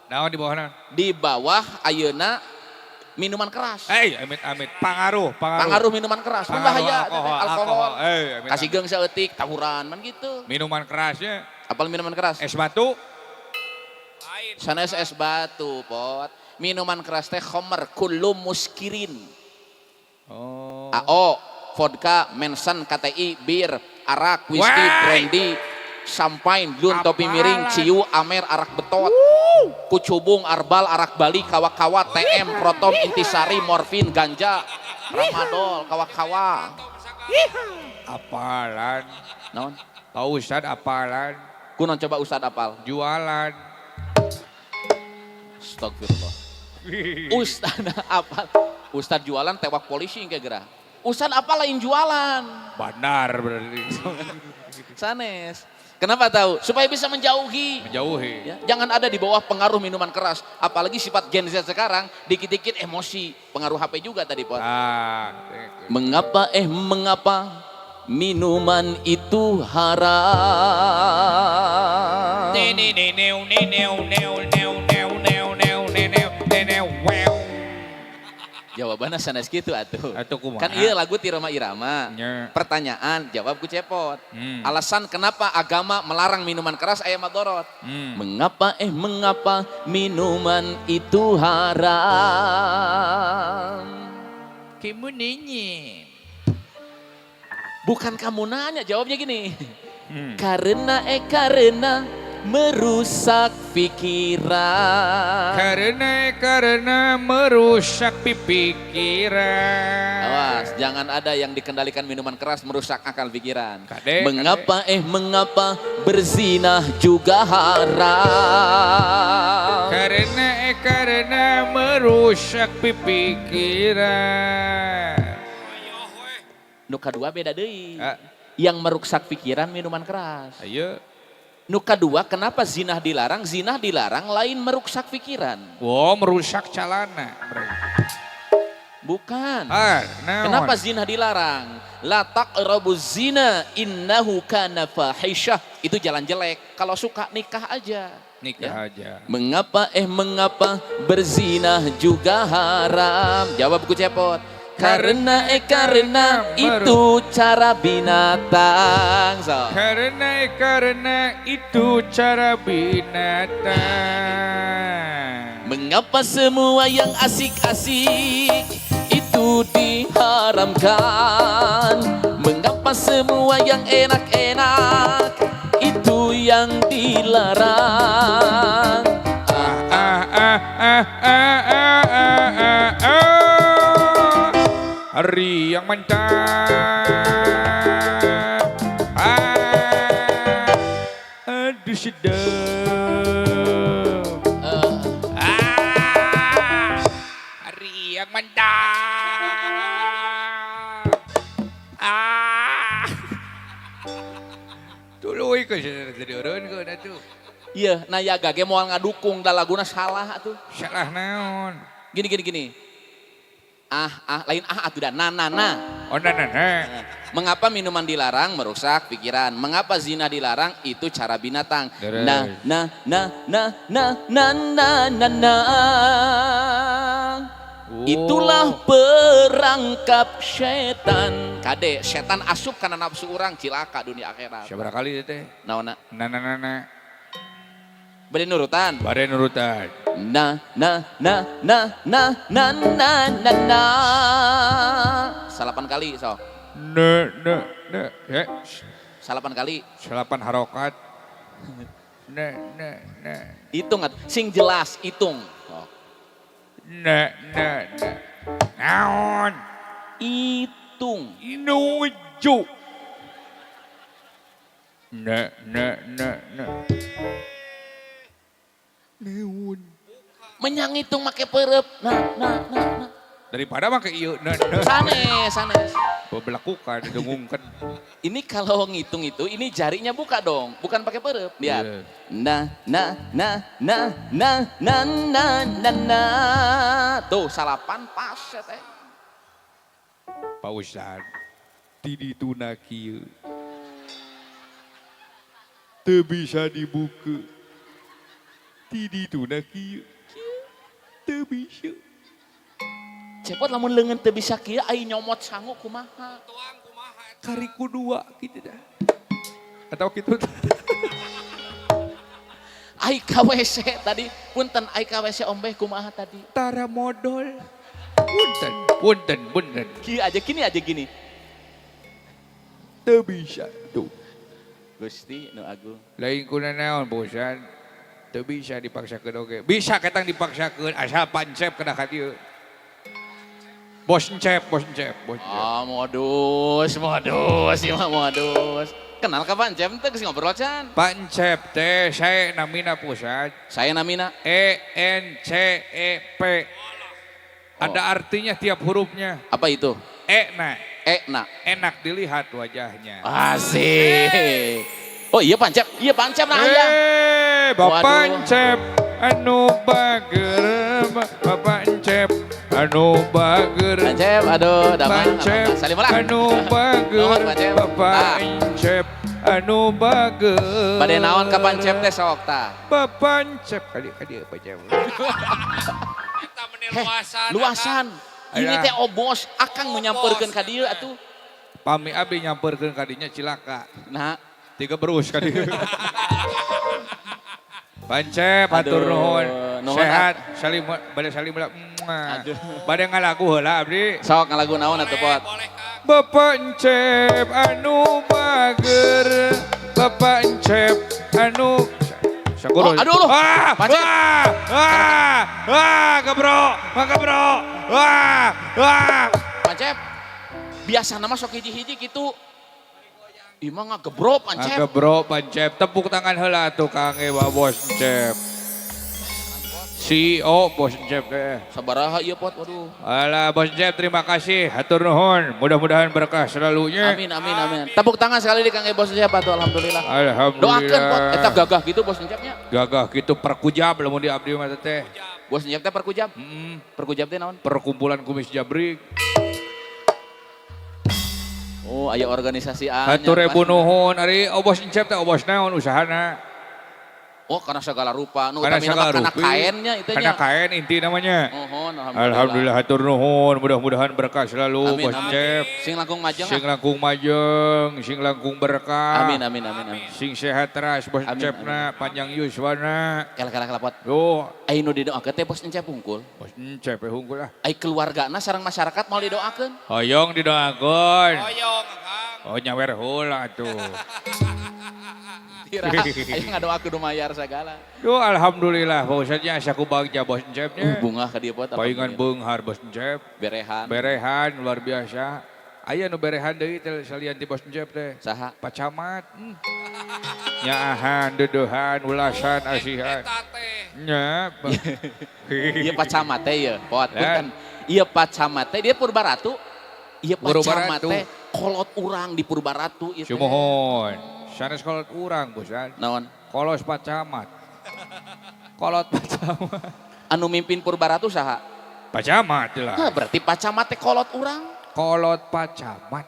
Naon di bawahna? di bawah ayeuna minuman keras. Eh, amit amit pangaruh, pangaruh. Pangaruh minuman keras, Pangaruh bahaya alkohol, alkohol. alkohol. Eh, amit, Kasih amit. geung saeutik tawuran man gitu. Minuman kerasnya Apal minuman keras? es batu. Lain. Sanes es batu, pot. Minuman keras teh khomer kullu muskirin. Oh. AO, vodka, Manson, KTI, bir, arak, whisky, Wah. brandy, champagne, blun, topi miring, Apalan. ciu, amer, arak betot, kucubung, arbal, arak Bali, kawa-kawa, TM, protom, intisari, morfin, ganja, tramadol, kawa-kawa. Apalan. Naon? Pak Ustad apalan. Kunaon coba Ustad apal? Jualan. Astagfirullah. Ustad apal. Ustad jualan tewak polisi engke gerah. Ustad apa lain jualan? Bandar berarti. Sanes. Kenapa tahu? Supaya bisa menjauhi. Menjauhi. Ya, jangan ada di bawah pengaruh minuman keras. Apalagi sifat Gen Z sekarang, dikit-dikit emosi. Pengaruh HP juga tadi, Pot. Ah, Mengapa mengapa minuman itu haram? Ne ne ne ne ne ne ne ne ne ne ne ne ne ne wew. Jawabannya sanes gitu atuh. Atuh kumaha? Kan iya lagu ti Rhoma Irama. Nya. Pertanyaan jawab ku Cepot. Hmm. Alasan kenapa agama melarang minuman keras aya madorot. Mengapa mengapa minuman itu haram? Kamu nanya. Bukan kamu nanya, jawabnya gini. Karena merusak pikiran. Karena merusak pikiran. Awas, jangan ada yang dikendalikan minuman keras merusak akal pikiran. Kade, mengapa berzinah juga haram? Karena merusak pikiran. Nu kadua beda deui. Ah. Yang merusak pikiran minuman keras. Ayo. Nu kadua kenapa zinah dilarang? Zinah dilarang lain merusak pikiran. Wow, merusak calana. Bukan. Ah, naon? Kenapa zina dilarang? La taqrabu zina innahu kana fahisyah. Itu jalan jelek. Kalau suka nikah aja. Nikah Ya. aja. Mengapa berzinah juga haram? Jawab ku Cepot. Karena itu cara binatang. So. Karena itu cara binatang. Mengapa semua yang asik-asik itu diharamkan? Mengapa semua yang enak-enak itu yang dilarang? Ah ah ah ah ah ah ah ah. Hari yang mantap. Ah, aduh sedap. Ah, hari yang mantap. Ah. Tuluy ke turun ke atuh. Iya, nayaga ge moal ngadukung da laguna salah atuh. Salah naon? Gini gini gini. Ah ah lain ah atuh da na na na. Oh nah nah nah. Mengapa minuman dilarang merusak pikiran? Mengapa zina dilarang? Itu cara binatang. Deres. Na na na na na na na na na. Oh. Itulah perangkap setan. Kade, setan asup karena nafsu orang cilaka dunia akhirat. Sabaraha kali teh? Naonna? Na na na na. Bade nurutan. Bade nurutan. Na na na na na na na na na. 8 kali so. Na na na. Ya. 8 kali. 8 harokat. Na na na. Hitung atuh, sing jelas hitung. Oh. Na na na. Naon? Hitung. Nuju. Na na na na. Neun. Menyang hitung make perep. Na na na na. Daripada make ieu na na. Sanes, sanes. Bebelakukan, didengungkan. Ini kalau ngitung itu, ini jarinya buka dong, bukan pakai perep. Lihat. Iya. Na na na na na na na na na. Tuh, 8 pas ya teh. Pak Ustad, ti dituna kieu. Teu bisa dibuka. Ti dituna kieu. Teu bisa. Cepot lamun leungeun teu bisa kieu ai nyomot sangu kumaha? Tuang kumaha eta? Kariku 2 gitu dah. Atau gitu. Ai ka WC tadi, punten ai ka WC ombeh kumaha tadi? Tara modal. Punten, punten, punten. Kieu aja gini aja gini. Teu bisa tuh. Gusti nu agung. Lain kuna naon bosan. Teu bisa dipaksakeun oge. Bisa ketang dipaksakeun asal pancep kena ka dieu. Bos encep, bos encep, bos encep. Ah, modus, modus, ieu mah modus. Kenal ka Pancep teh geus ngobrol can. Pancep teh saya namina pusat. Saya namina E N C E P. Ada artinya tiap hurufnya. Apa itu? E na. E na. Enak dilihat wajahnya. Asik. Oh iya Pancep, iya Pancep nah ya. Bapak Waduh. Encep anu bager, Bapak Encep anu bager. Pancep, aduh, damang. Pancep Salim lah. anu bager, Nuhun, Pancep. Bapak Tah. Encep anu bager. Bade naon ka Pancep teh sok tah. Bapak Encep kali kali Pancep. Eta meni luasan. Luasan. Ini Alah. teh obos, akang nu nyamperkeun ka dieu atuh. Pami abdi nyamperkeun ka dinya cilaka. Nah, 3 berus ka dieu. Pancep hatur Aduh, nuhun. nuhun, Sehat, salim bade salim heula. Aduh. Bade ngalagu heula abdi. Sok ngalagu naon atuh pot. Boleh, Kang. Bapak Encep anu bager, Bapak Encep anu Syukur. Oh, aduh, aduh. Ah, Pancep. ah, ah, ah, gebro, gebro. Ah, ah. Pancep. Biasa nama sok hiji-hiji gitu. Imah ngagebro Pancep. Ngagebro Pancep, tepuk tangan heula atuh Kang Ewa Bos Encep. CEO Bos Encep teh. Sabaraha ieu pot, waduh. Alah Bos Encep terima kasih, hatur nuhun. Mudah-mudahan berkah selalunya. Amin, amin, amin. Tepuk tangan sekali di Kang Bos Encep atuh alhamdulillah. Alhamdulillah. Doakeun pot, eta gagah gitu Bos Encepnya. Gagah gitu perkujab lamun di abdi mah teh. Bos Encep teh perkujab. Perkujab teh naon? Perkumpulan kumis jabrik. Oh, aya organisasi anyar. Hatur ribu nuhun ari Bos Encep teh obos naon usahana? Oh, karena segala rupa. Nu Karena utamina mah segala kana rupi. Kaennya itu Karena nya. kain inti namanya. Mohon alhamdulillah. Alhamdulillah hatur nuhun, mudah-mudahan berkah selalu Amin, Bos amin. Cep. Sing langkung majeng. Sing langkung majeng, sing langkung berkah. Amin amin amin amin. Sing sehat teras Bos Amin, Cepna, panjang yuswana. Kela kela kela pot. Duh, Ai nu didoakeun teh Bos Encep hungkul. Bos Encep we hungkul ah. Ai keluargana sareng masyarakat mau didoakeun. Hoyong didoakeun. Hoyong, Kang. Oh nyawer heula atuh. Tira, ayo ngadoakeun nu mayar sagala. Duh alhamdulillah Pak Ustadznya asa ku bagja Bos Encepnya. Bungah ka dieu pot. Paingan alhamdulillah. beunghar Bos Encep. Berehan. Berehan luar biasa. Aya nu berehan deui teh salian ti Bos Encep teh. Saha? Pak Camat. Nyaahan, deudeuhan, ulasan, asihan. Eta teh. Nya. Ieu Pak Camat teh ieu, pot. Lah. Punten. Ieu Pak Camat teh dia Purbaratu. Ieu Pak Camat Purbaratu. teh kolot urang di Purbaratu ieu teh. Sumuhun. Sanes kolot urang bosan. Naon? Kolos Pak Camat. Kolot Pak Camat. Anu mimpin Purbaratu saha? Pak Camat lah. Nah, berarti Pak Camat teh kolot urang. Kolot Pak Camat.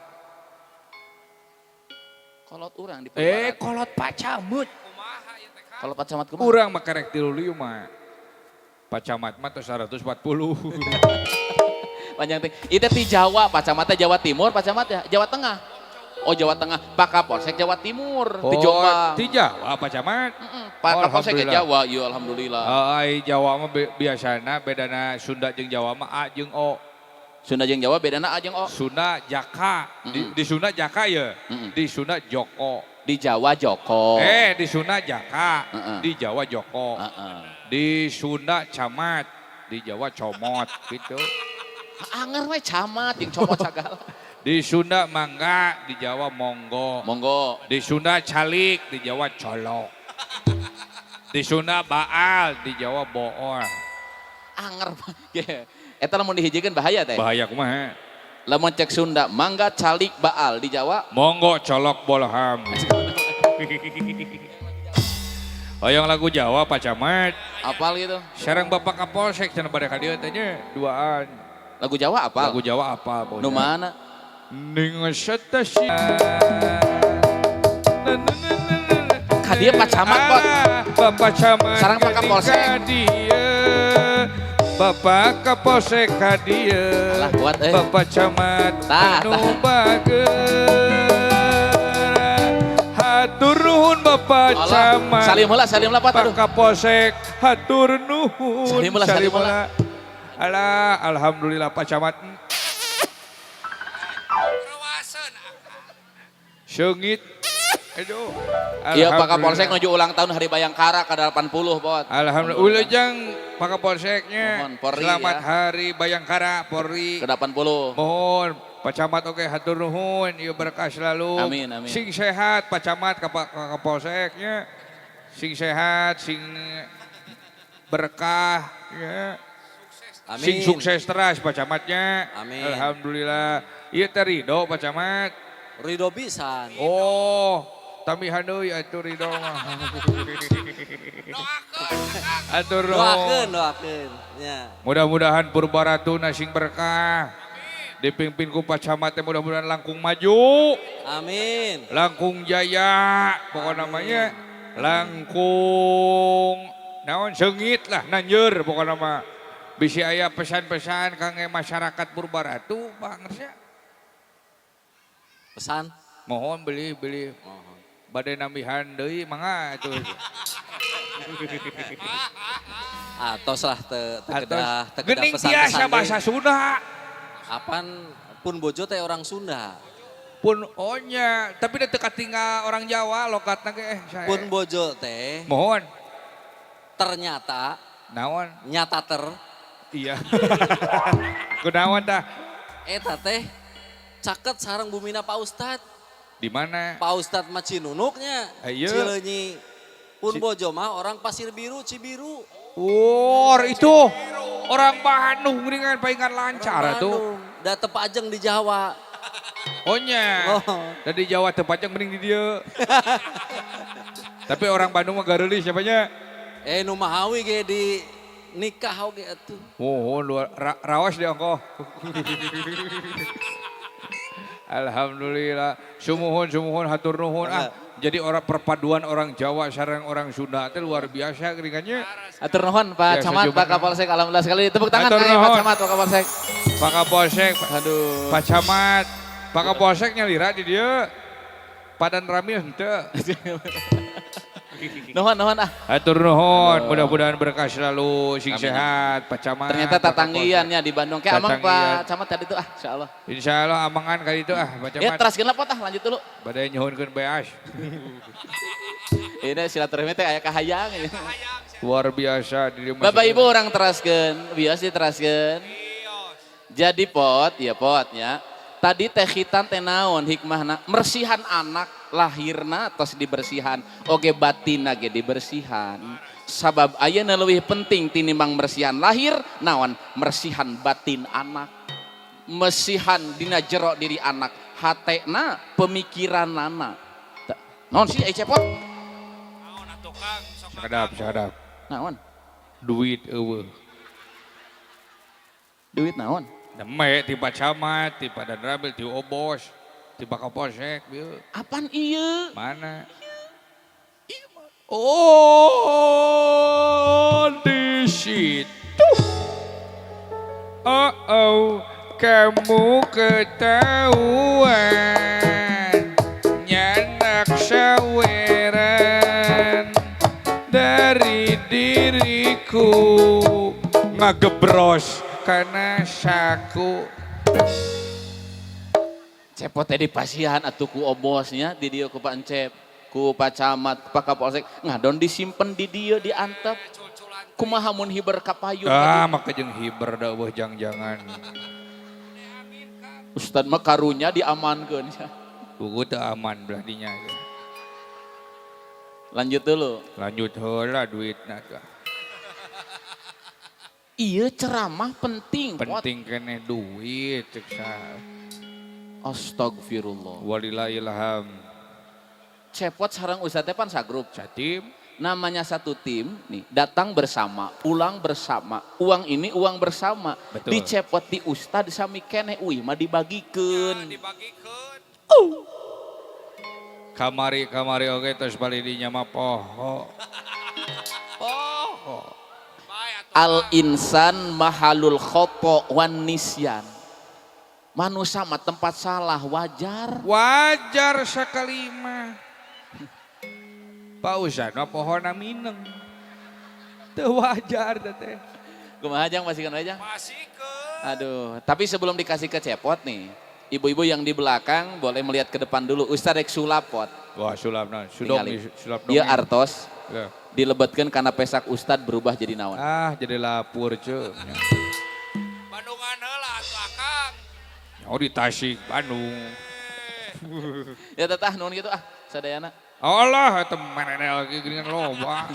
Kolot urang di Purbaratu. Kolot Pak Camat. Kumaha ieu teh, Kang? Kolot Pak Camat kumaha? Urang mah karek 35. Pak Camat mah tos 140. Panjang teh. Ieu teh ti Jawa, Pak Camat teh Jawa Timur, Pak Camat ya Jawa Tengah. Oh Jawa Tengah, Pak Kapolsek Jawa Timur, di Jombang. Ti Jawa Pak Camat. Pak Kapolsek ke Alhamdulillah. Jawa, iya alhamdulillah. Ai Jawa mah biasana bedana Sunda jeung Jawa mah A jeung O. Sunda jeung Jawa bedana A jeung O. Sunda Jaka, di Sunda Jaka ya, di Sunda Joko. Di Jawa Joko. Di Sunda Jaka, di Jawa Joko. Di Sunda Camat, di Jawa Comot gitu. Anger we camat jeung comot sagala. Di Sunda mangga, di Jawa monggo. Monggo. Di Sunda calik, di Jawa colok. Di Sunda baal, di Jawa bool. Anger. Eta lamun dihijikeun bahaya teh. Bahaya kumaha? Lamun cek Sunda mangga calik baal di Jawa monggo colok bolham. Hoyong lagu Jawa Pak Camat. Apal gitu. Sareng Bapak Kapolsek cenah bade ka dieu teh nya duaan. Lagu Jawa apal? Lagu Jawa apal. Nu mana? Ning setasi. Ka dieu Pak Camat, Pot. Bapak Camat. Sareng Pak Kapolsek. Ka dieu. Bapak Kapolsek ka dieu. Alah kuat euy. Bapak Camat Tah, anu bager. Hatur nuhun Bapak Alah, Camat. Salim heula, salim heula Pot. Pak Aduh. Kapolsek hatur nuhun. Salim heula, salim heula. Alah, alhamdulillah Pak Camat. Rawaseun, Akang. Seungit. Aduh. Iya Pak Kapolsek menuju ulang tahun Hari Bayangkara ke 80, Pot. Alhamdulillah. Wilujeng Pak Kapolseknya. Mohon, Polri, Selamat ya. Hari Bayangkara Polri. Ke 80. Mohon Pak Camat oke hatur nuhun, ieu berkah selalu. Amin, amin. Sing sehat Pak Camat ka Pak Kapolseknya. Sing sehat, sing berkah ya. Amin. Sing sukses teras Pak Camatnya. Amin. Alhamdulillah. Ieu teh ridho Pak Camat. Ridho pisan. Oh, tambihan deui atuh ridho mah. Doakeun, Akang. Atur nuhun. Doakeun, doakeun. Ya. Mudah-mudahan Purbaratuna sing berkah. Dipimpin ku Pak Camat teh mudah-mudahan langkung maju, Amin. langkung jaya, pokok namanya langkung naon seungit lah nanjeur pokok nama. Bisi aya pesan-pesan kangge masyarakat Purbaratu Pak Ngersya. Pesan? Mohon beli Mohon. Bade nambihan deui mangga atuh. Atos lah te kedah te kedah Geuning pesan-pesan biasa deui. bahasa Sunda. Apan pun bojo teh orang Sunda. Pun onya, tapi da teu katinggal orang Jawa lokatna ge saya. Pun bojo teh Mohon. ternyata Naon? nyata ter Iya. Kunaon tah? eta teh caket sareng bumina Pak Ustad. Di mana? Pak Ustad mah Cinunuknya. Ayo. Cileunyi. Pun bojo mah orang Pasir Biru, Cibiru. Oh, itu orang Bandung geuningan palingan lancar atuh. Da teu pajeng di Jawa. Onya. Oh. Da di Jawa teu pajeng mending di dieu. Tapi orang Bandung mah gareulis siapanya? Nu mahawi ge di nikah oge atuh. Mohon luar rawas di ongkoh. Alhamdulillah. Sumuhun sumuhun hatur nuhun ah. Jadi orang perpaduan orang Jawa sareng orang Sunda itu luar biasa geuningannya. Atur nuhun Pak Ya, Camat, sejuk Pak Kapolsek, alhamdulillah sekali. Tepuk tangan Atur kayak Pak nuhun. Camat, Pak Kapolsek. Pak Kapolsek, Aduh. Pak Camat, Pak Kapolsek nyalira di dieu. Padan Ramil henteu. Nuhun, nuhun ah. Atur nuhun, mudah-mudahan berkah selalu, sing Amin. sehat, Pak Camat. Ternyata Pak Kapolsek. tatanggiannya di Bandung. Kayak amang Pak Tatanggian. Camat tadi tuh ah, insyaallah. Insya Allah amangan kali itu ah, Pak Ya Camat. teraskeun lah pot ah, lanjut dulu. Badai nyuhunkeun beas. Ini silaturahmi teh aya kahayang. Hayang sia. Luar biasa di dieu mah. Bapak Ibu orang teraskeun, biasa diteraskeun. Ios. Jadi pot, ya pot ya. Tadi teh khitan teh naon hikmahna, mersihan anak lahirna tos dibersihan, oge batinna ge dibersihan. Sabab ayeuna leuwih penting tinimbang mersihan lahir, naon mersihan batin anak. Mesihan dina jero diri anak, hatena pemikiranana. Naon sih ai cepot? Naon atuh Kang, sok Sadap, sadap. Naon? Duit eueuh. Duit naon? Deme ti Pak Camat, ti Pak Danramil, ti Obos, ti Pak Kapolsek, bieu. Apan ieu? Mana? Oh, di situ. Oh, oh, kamu ketahuan nyanak saweran dari diriku ngagebros karena saku. Cepot teh dipasihan atuh ku obosnya di dieu ku Pak Encep, ku Pak Camat, ku Pak Kapolsek, ngadon disimpen di dieu diantep. Culculan. Kumaha mun hiber ka payun? Ah, maka jeung hiber da eueuh jang-jangan. Ustad mah karunya diamankeun. Buku teu aman belah dinya. Lanjut dulu. Lanjut heula duitna tuh. Iya ceramah penting. Pot. Penting keneh duit cek saha. Astagfirullah. Walillahilham. Cepot sareng Ustad teh pan sagrup. Satim. Namanya satu tim nih, datang bersama, pulang bersama. Uang ini uang bersama. Betul. Dicepot di Ustad sami keneh uih mah dibagikeun. Dibagikeun. Kamari kamari oge tos bali dinya mah poho. Poho. Bae atuh. Al insan mahalul khoto wan nisyan. Manusia mah tempat salah wajar. Wajar sekali mah. Pak Ustad mah pohona mineng. Teu wajar teh. Kumaha jang masih aja? Masikeun. Aduh, tapi sebelum dikasih ke cepot nih, ibu-ibu yang di belakang boleh melihat ke depan dulu. Ustad rek sulap pot. Wah sulap naon, sudong Tingali. sulap Ieu dongeng. artos Ya. dilebetkeun kana pesak Ustad berubah jadi naon. Ah jadi lapur ceu. Bandungan heula atuh Akang. Oh di Tasik, Bandung. Ya tetah nuhun gitu ah, sadayana. Allah teman lagi geuningan loba.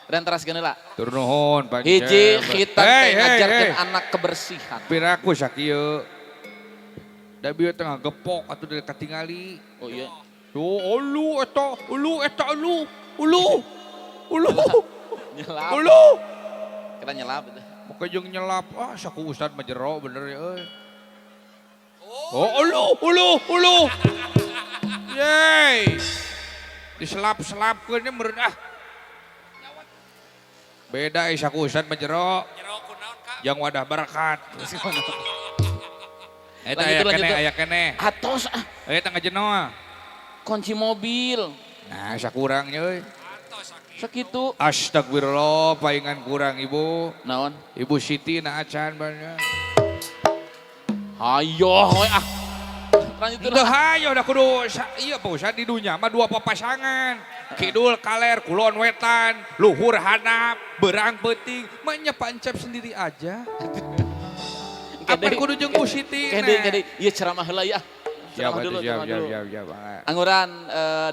Dan teraskeun heula. Tur nuhun Pak Hiji Cep. khitan Hey, teh hey, ngajarkeun hey. anak kebersihan. Piraku sakieu. Da bieu tengah gepok atuh dari katingali. Oh iya. Tuh, ulu eta, ulu eta ulu, ulu. Ulu. Nyelap. Ulu. Kita nyelap. Muka jeung nyelap, ah saku ustad mah jero bener ya euy. Oh, ulu, ulu, ulu. Yeay. Diselap-selapkeun nya meureun ah. Beda euy saku ustad mah jero. Jero kunaon Kang? Yang wadah berkat. Eta Lanjut aya dulu, lanjut keneh, dulu. aya keneh. Atos ah, Eta ngajenoa. kunci mobil. Nah, sakurang nya euy. Atos sakitu. Sakitu. Astagfirullah, paingan kurang ibu. Naon? Ibu Siti na acan banyak. Hayo we ah. Lanjut dulu. Teu hayo da kudu iya Pak Ustad di dunya mah dua papasangan. Kidul kaler, kulon wetan, luhur hanap, berang peuting, mah nya pancep sendiri aja. Apa kudu jeung Bu Siti? Kede kede ieu ceramah heula ya. Siap, Ceramah dulu, siap, ceramah siap, dulu. siap, siap. Angguran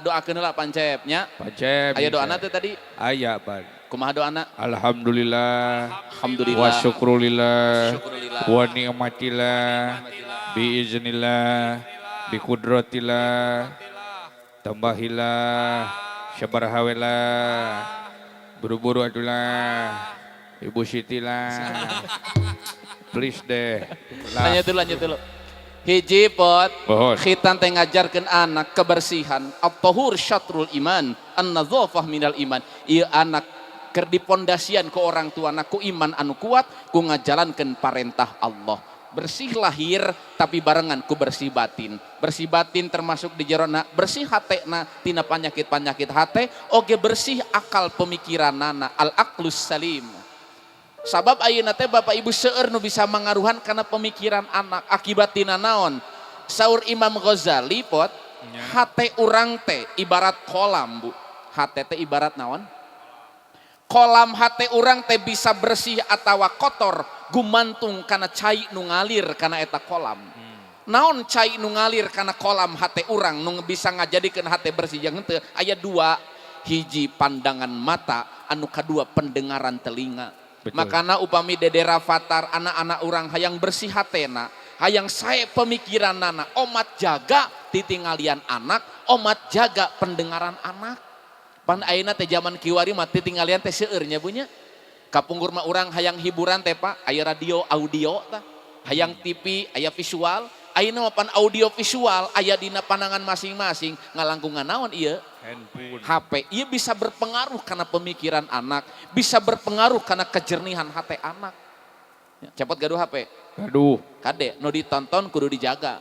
doakeun heula pancep nya. Pancep. Aya doana teh tadi. Aya, Pan. Kumaha doana? Alhamdulillah. Alhamdulillah. Wa syukrulillah. Syukrulillah. Wa ni'matillah. Biiznillah. Bikudratillah. Tambahilah. Sabarhawelah. Buru-buru atulah. Ibu Siti lah. Please deh. Lah. Lanjut dulu, lanjut dulu. Hiji pot Mohon. khitan teh ngajarkeun anak kebersihan. At-tahur syatrul iman, an-nadzafah minal iman. Ieu anak keur dipondasian ku orang tuana ku iman anu kuat, ku ngajalankeun parentah Allah. Bersih lahir tapi barengan ku bersih batin. Bersih batin termasuk di jerona bersih hatena tina panyakit-panyakit hate, oge bersih akal pemikiranana, al aqlus salim. Sabab ayeuna teh Bapak Ibu seueur nu bisa mangaruhan kana pemikiran anak akibat tina naon? Saur Imam Ghazali pot, hate urang teh ibarat kolam, Bu. Hate teh ibarat naon? Kolam hate urang teh bisa bersih atawa kotor gumantung kana cai nu ngalir kana eta kolam. Naon cai nu ngalir kana kolam hate urang nu bisa ngajadikeun hate bersih jeung henteu? Aya dua, hiji pandangan mata, anu kadua pendengaran telinga. Betul. Makana upami Dede Rafathar anak-anak urang hayang bersih hatena, hayang sae pemikiranana, omat jaga titinggalian anak, omat jaga pendengaran anak. Pan ayeuna teh zaman kiwari mah titinggalian teh seueur nya bunya. Kapungkur mah urang hayang hiburan teh Pak, aya radio audio tah, hayang TV aya visual, ayeuna mah pan audio visual aya dina pandangan masing-masing, ngalangkungan naon ieu? Handphone. HP. Ieu bisa berpengaruh karena pemikiran anak, bisa berpengaruh karena kejernihan hati anak. Ya, cepot gaduh HP. Gaduh. Kade, nu ditonton kudu dijaga.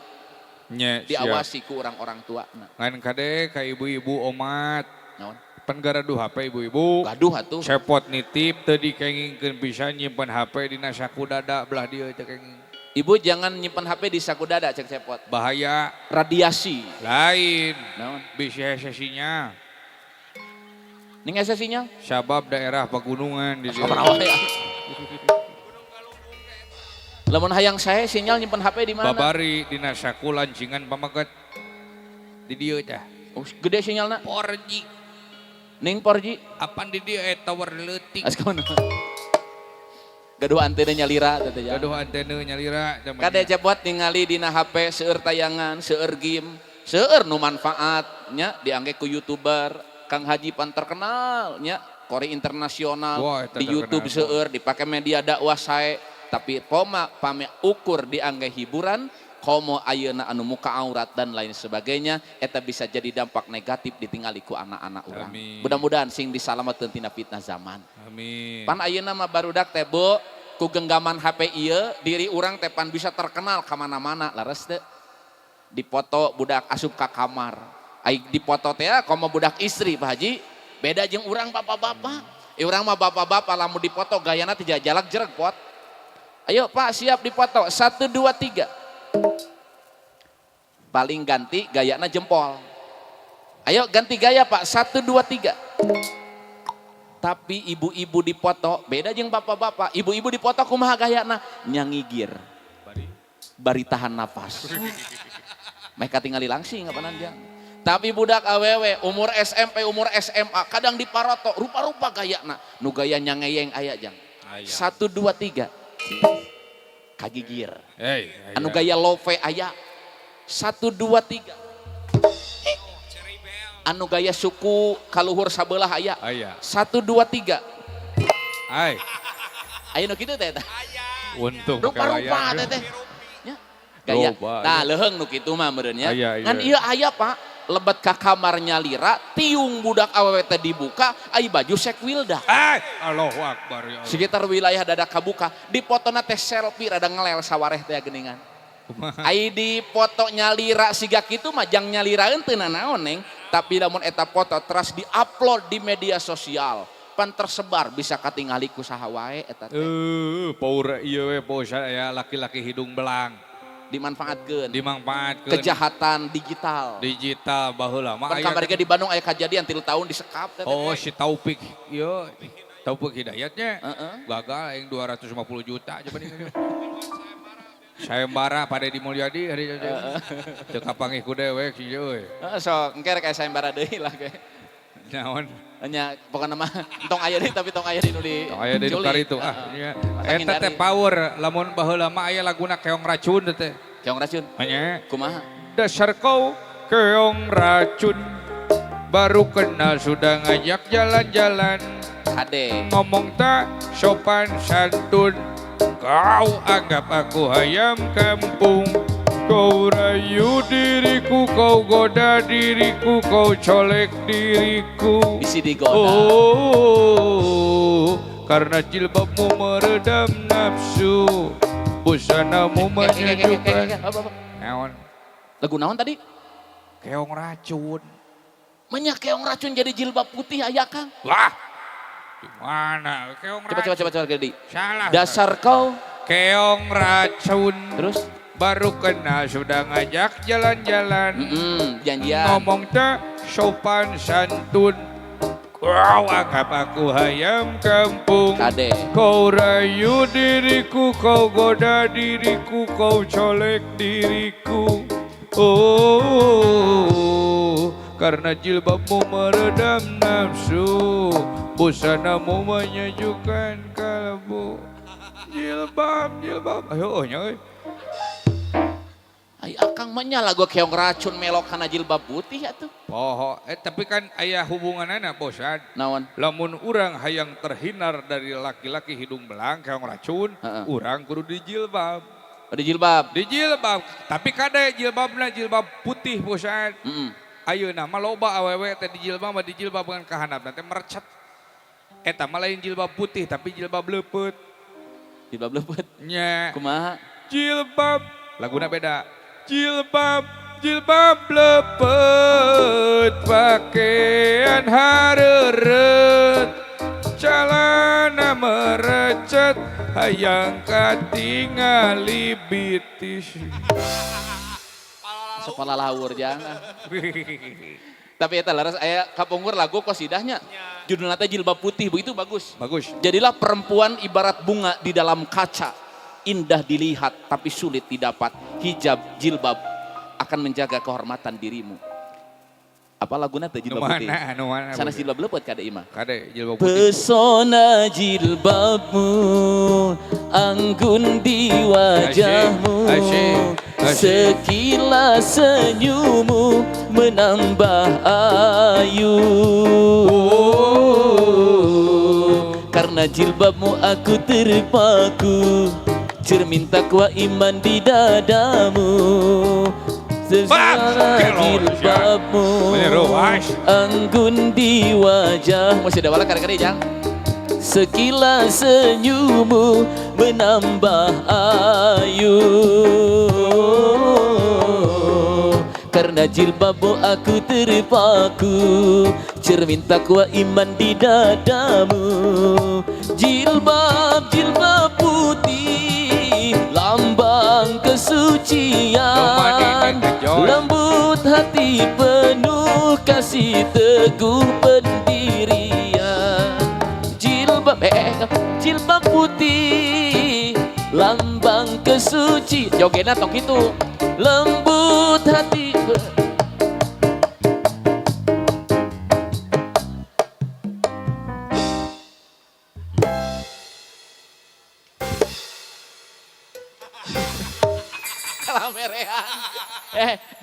Nya, siap. Diawasi ku orang-orang tua. Nah, Ngan kade ka ibu-ibu omat. Naon? Pan garaduh HP ibu-ibu. Gaduh atuh. Cepot nitip teu dikengingkeun bisa nyimpen HP dina saku dada belah dieu teu kenging. Ibu jangan nyimpen HP di saku dada cek cepot. Bahaya. Radiasi. Lain. Naon? Bisi hese sinyal. Ning hese sinyal? Sabab daerah pegunungan di dieu. Sabaraha ya. Lamun hayang saya sinyal nyimpen HP di mana? Babari dina saku lancingan pameget. Di dieu tah. Oh, gede sinyalna. 4G. Ning 4G. Apan di dieu eta tower leutik. Askomana. Gaduh antena nyalira teh teh. Gaduh antena nyalira. Kade cepot ningali dina HP seueur tayangan, seueur game, seueur nu manfaat nya diangge ku YouTuber, Kang Haji pan terkenal nya, kori internasional. Wah, eta di YouTube terkenal. Seueur dipake media dakwah sae, tapi poma pame ukur diangge hiburan, komo ayeuna anu muka aurat dan lain sebagainya, eta bisa jadi dampak negatif ditingali ku anak-anak urang. Amin. Mudah-mudahan sing disalametkeun tina fitnah zaman. Amin. Pan ayeuna mah barudak teh Bu, ku genggaman HP ieu diri urang teh pan bisa terkenal ka mana-mana, leres teu? Dipoto budak asup ka kamar. Ai dipoto teh komo budak istri Pak Haji, beda jeung urang bapak-bapak. Urang mah bapak-bapak lamun dipoto gayana teh jalak jereg pot. Ayo Pak siap dipoto, 1 2 3. Paling ganti gayana jempol. Ayo ganti gaya Pak, 1 2 3. Tapi ibu-ibu dipoto beda jeung bapak-bapak. Ibu-ibu dipoto kumaha gayana? Nyangigir. Bari tahan napas. Mereka tingali langsing apanan jang. Tapi budak awewe umur SMP, umur SMA kadang diparoto rupa-rupa gayana. Nu gaya nyangeyeng aya jang. Aya. 1 2 3. Kagigir. Hey, Anu gaya love aya. 1 2 3. Anu gaya suku kaluhur sabelah aya. Aya. 1 2 3. Ai. Aya nu kitu teh eta. Untung Rupa-rupa teh teh. Nya. Gaya. Loba, Nah, leuheung nu kitu mah meureun nya. Aya, iya. Ngan ieu aya Pak, lebet ka kamar nyalira, tiung budak awewe teh dibuka, ai baju sekwilda. Ai, Allahu Akbar ya Allah. Sekitar wilayah dada kabuka, dipotona teh selfie rada ngelel sawareh teh geuningan. Ai dipoto nyalira siga kitu mah jang nyaliraeun teu nanaon neng, tapi lamun eta foto teras diupload di media sosial, pan tersebar bisa katingali ku saha wae eta teh. Power ieu we power aya laki-laki hidung belang. Dimanfaatkeun. Dimanfaatkeun. Kejahatan digital. Digital baheula mah Pan aya kamari ge di Bandung aya kajadian 3 tahun disekap teh. Oh si Taufik ieu Taufik Hidayatnya. Heeh. Gagal aing 250 juta coba nih. Sayembara pada di Mulyadi hari itu. Teu kapanggih ku dewek sih euy. Heeh, sok engke rek aya sayembara deui lah ge. Naon? Nya pokona mah tong aya deui tapi tong aya deui nu di. Tong aya deui nu karitu ah. Heeh. Eta teh power lamun baheula mah aya laguna keong racun teh. Keong racun? Nya. Kumaha? Dasar kau keong racun baru kenal sudah ngajak jalan-jalan. Kade. Ngomong tak sopan santun. Kau anggap aku ayam kampung. Kau rayu diriku, kau goda diriku, kau colek diriku. Bisi digoda. Oh, karena jilbabmu meredam nafsu, busanamu menyejukkan. Naon? Lagu naon tadi? Keong racun. Menyak keong racun jadi jilbab putih aya Kang. Wah, gimana? Keong Coba racun. coba coba coba gede. Salah. Dasar kau Keong racun. Terus? Baru kenal sudah ngajak jalan-jalan. Janjian. Ngomong tak sopan santun. Kau anggap aku hayam kampung. Kade. Kau rayu diriku, kau goda diriku, kau colek diriku. Oh, karena jilbabmu meredam nafsu, busanamu menyejukkan kalbu. Jilbab, jilbab. Ayo, oh, nyoy. Ay, akang mah nya lagu keong racun melok kana jilbab putih atuh. Poho, tapi kan aya hubunganana bosan. Naon? Lamun urang hayang terhindar dari laki-laki hidung belang keong racun, urang kudu dijilbab. Oh, dijilbab. Dijilbab, tapi kade jilbabna jilbab putih bosan. Ayeuna mah loba awewe teh dijilbab mah dijilbab ngan kahandapna teh merecet. Eta mah lain jilbab putih tapi jilbab leupeut. Jilbab leupeut. Nya. Kumaha? Jilbab, laguna beda. Jilbab, jilbab lepet, pakaian hareureut, celana merecet, hayang katingali bitis. Sekolah lawur jangan. Tapi eta laras aya kapungkur lagu kosidahnya. Judulna teh jilbab putih, begitu bagus. Bagus. Jadilah perempuan ibarat bunga di dalam kaca. Indah dilihat tapi sulit didapat. Hijab, jilbab akan menjaga kehormatan dirimu. Apa laguna teh jilbab putih? Nu mana? Sanes jilbab leupeut kade imah. Kade jilbab putih. Pesona jilbabmu anggun di wajahmu. Asyik, asyik, asyik. Sekilas senyummu menambah ayu. Karena jilbabmu aku terpaku, cermin takwa iman di dadamu. Sesana jilbabmu anggun di wajah. Masih ada wala kare-kare jang. Sekilas senyummu menambah ayu. Karena jilbabmu aku terpaku, cermin takwa iman di dadamu. Jilbab, jilbab putih, lambang kesucian. Lembut hati penuh kasih, teguh pendirian. Jilbab, jilbab putih, lambang kesucian. Jogena tong gitu. Lembut hati.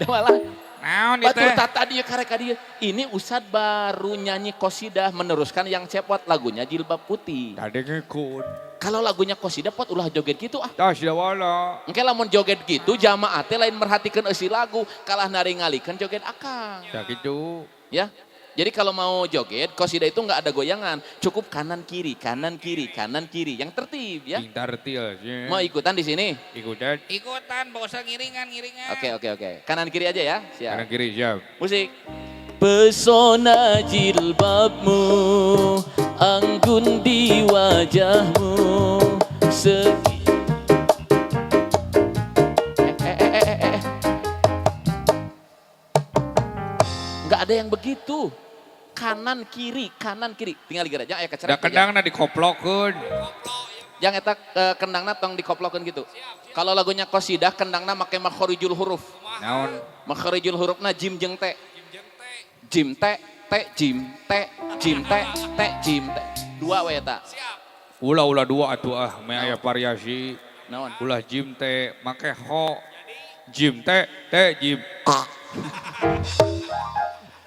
Malah naon batur tata dia karek dia. Ini Ustad baru nyanyi kosidah meneruskan yang cepot lagunya jilbab putih. Tadi ngikut. Kalau lagunya kosidah pot ulah joget gitu ah. Tah sudah wala. Engke lamun joget gitu jamaah teh lain merhatikan eusi lagu, kalah naringalikeun joget akang. Ya gitu. Ya. Jadi kalau mau joget, kosidah itu nggak ada goyangan, cukup kanan kiri, kanan kiri, kanan kiri, yang tertib ya. Yang tertib. Ya. Mau ikutan di sini? Ikutan. Ikutan, bosan ngiringan, ngiringan. Oke. Kanan kiri aja ya. Siap. Kanan kiri siap. Musik. Pesona jilbabmu, anggun di wajahmu, segi. Nggak ada yang begitu. Kanan kiri, kanan kiri. Tinggal di gereja aya kecerek. Da kendangna dikoplokeun. Yang eta kendangna tong dikoplokeun gitu. Kalau lagunya kosidah kendangna make makhorijul huruf. Naon? Makhorijul hurufna jim jeung te. Jim te, te jim te, jim te, te jim te. Dua we eta. Ulah-ulah dua atuh ah, meh aya variasi. Naon? Ulah jim te make ho. Jim te, te jim.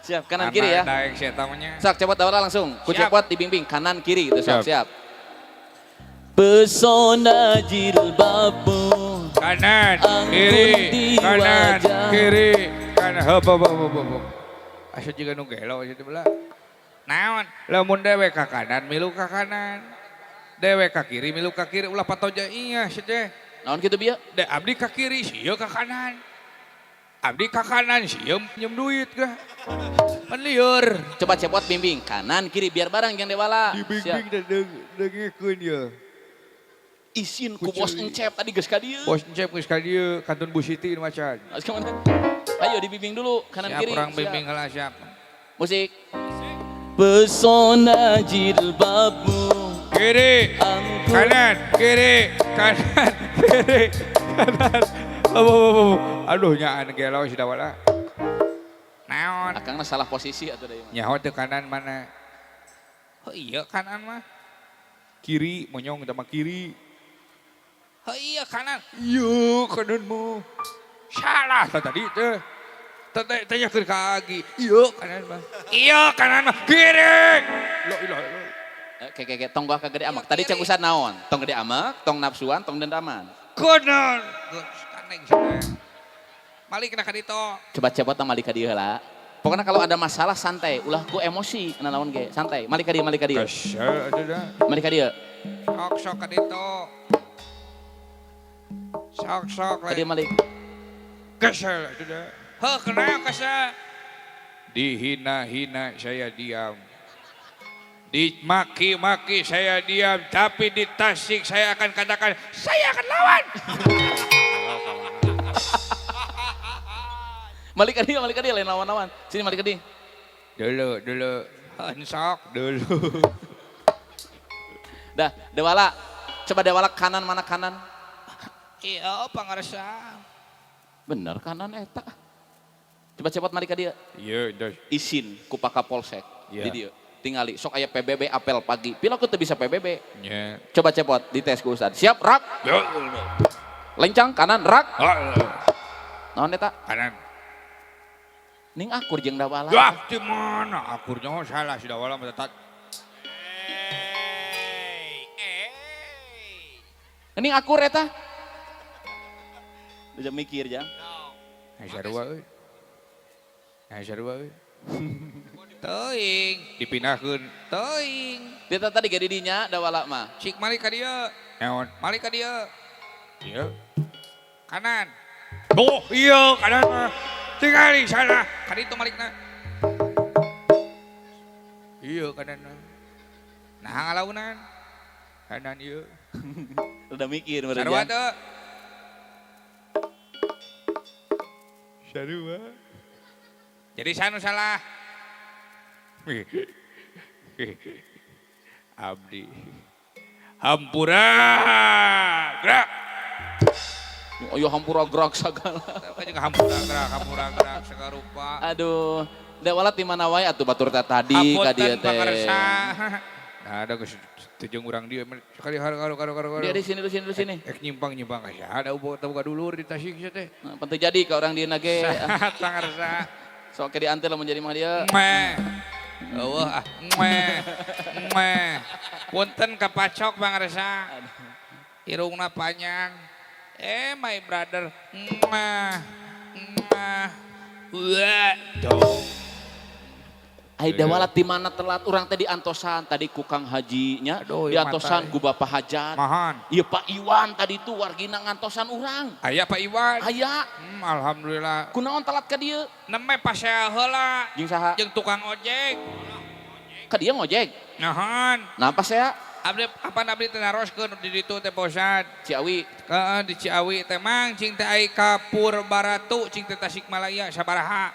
Siap, kanan kiri ya. Naik setamanya. Sak, cepot awal langsung. Ku cepot dibimbing kanan kiri gitu, siap. Siap. Pesona jilbabmu Kanan, Anggun kiri, di kanan, wajah. Kiri, kanan. Hop, hop, hop, hop, hop. Asa jiga nu gelo sia teh belah. Naon? Lamun dewek ka kanan, milu ka kanan. Dewek ka kiri, milu ka kiri. Ulah patoja iya sia teh. Naon kitu bieu? De abdi ka kiri, sia ka kanan. Abdi ka kanan, sia nyeum duit kah. Pan lieur. Coba cepot bimbing kanan kiri biar barang yang dewala. Siap. Dibimbing dan dengekeun ya. Isin ku bos Kucuri. Encep tadi geus ka dieu. Bos Encep geus ka dieu, kantun Bu Siti nu macan. Geus ka mana? Ayo dibimbing dulu kanan Siap kiri. orang Siap. bimbing heula siap. Musik. Pesona jilbabmu. Kiri, Anggun. kanan, kiri, kanan, kiri, kanan. Oh, oh, oh, oh. Aduh nyaan gelo si dawala. Naon? Akang mah salah posisi atuh da ieu mah. Nyaho teu kanan mana? Oh iya kanan mah. Kiri, monyong sama kiri. Oh iya kanan. Iya kanan mah. Salah tah tadi teh. Teh teh tanyakeun ka Agi. Iya kanan mah. Iya kanan mah. Kiri. La ilaha illallah. Eh, Ke ke ke tong gua kagede amak. Tadi cek usah naon? Tong gede amak, tong nafsuan, tong dendaman. Kanan. Geus kaneng cenah. Malik kena ka ditu. Coba cepot malik ka dieu heula. Pokoknya kalau ada masalah santai, ulah ku emosi naon ge, santai. Malik ka dieu, malik ka dieu. Kesel atuh dah. Malik ka dieu. Sok sok ka ditu. Sok sok Ka dieu malik. Kesel atuh dah. Heuh kenapa kesel? Dihina-hina saya diam. Dimaki-maki saya diam, tapi di Tasik saya akan katakan saya akan lawan. Malik ka dieu, malik ka dieu lain lawan-lawan. Sini malik ka dieu. Dulu, dulu, sok dulu. Dah, Dewala. Coba Dewala kanan mana kanan? Iya pangarsa. Bener kanan eta. Coba cepot malik ka dieu. Iya, dah. Isin ku Pak Kapolsek. Iya. Di dieu. Tingali sok aya PBB apel pagi. Pila ku teu bisa PBB. Ya. Coba cepot dites ku Ustad. Siap, rak. Lencang kanan, rak. Naon eta? Kanan. Ning akur jeung Dawala. Wah, di mana? Akurnya salah si Dawala mah tat. Ning akur eta. Udah mikir jang. Nah, sarua euy. Nah, sarua euy. Teuing, Dipindahkeun. teuing. Dia tadi ge di dinya Dawala mah. Cik malik ka dieu. Naon? Malik ka dieu. Iya. Kanan. Oh, iya kanan mah. Tingali salah. Ka ditu malikna. Iya kanan mah. Nah ngalaunan. Kanan iya. Udah mikir meureun Sarua jang. teu. Sarua. Jadi sanu salah. Abdi. Hampura. Gerak. Ayo hampura gerak sagala. Kan juga hampura gerak, hampura gerak sagarupa. Aduh, Dawala ti mana wae atuh batur teh tadi ka dieu Hapunten teh. pangarsa. Nah, ada geus teu urang dieu sekali haru haru haru haru. Dia di sini di sini di sini. Ek nyimpang nyimpang ka ada boga dulur di Tasik sia teh. Nah, penting jadi ka orang dieuna ge. Pangarsa. Sok ke diantar lamun jadi mah dia. Meh. Eueuh ah, meh. Meh. Punten kapacok pangarsa. Irungna panjang. Eh my brother. Meh. Meh. Wah, dong. Ai Dawala ti mana telat urang teh diantosan tadi ku Kang Haji nya, Aduh, ieu diantosan mata, ku Bapak Hajat. Mahan. Ieu Pak Iwan tadi tuh wargina ngantosan urang. Aya Pak Iwan. Aya, Alhamdulillah. kunaon telat ka dieu? Neme pasea heula Jeung saha? jeung tukang ojek. Ka dieu ngojek. Nahan. Nah, pas saya Abdi apa abdi teh naroskeun di ditu teh Pak Ciawi. Heeh di Ciawi teh mang cing teh ai ka Purbaratu cing teh Tasikmalaya sabaraha.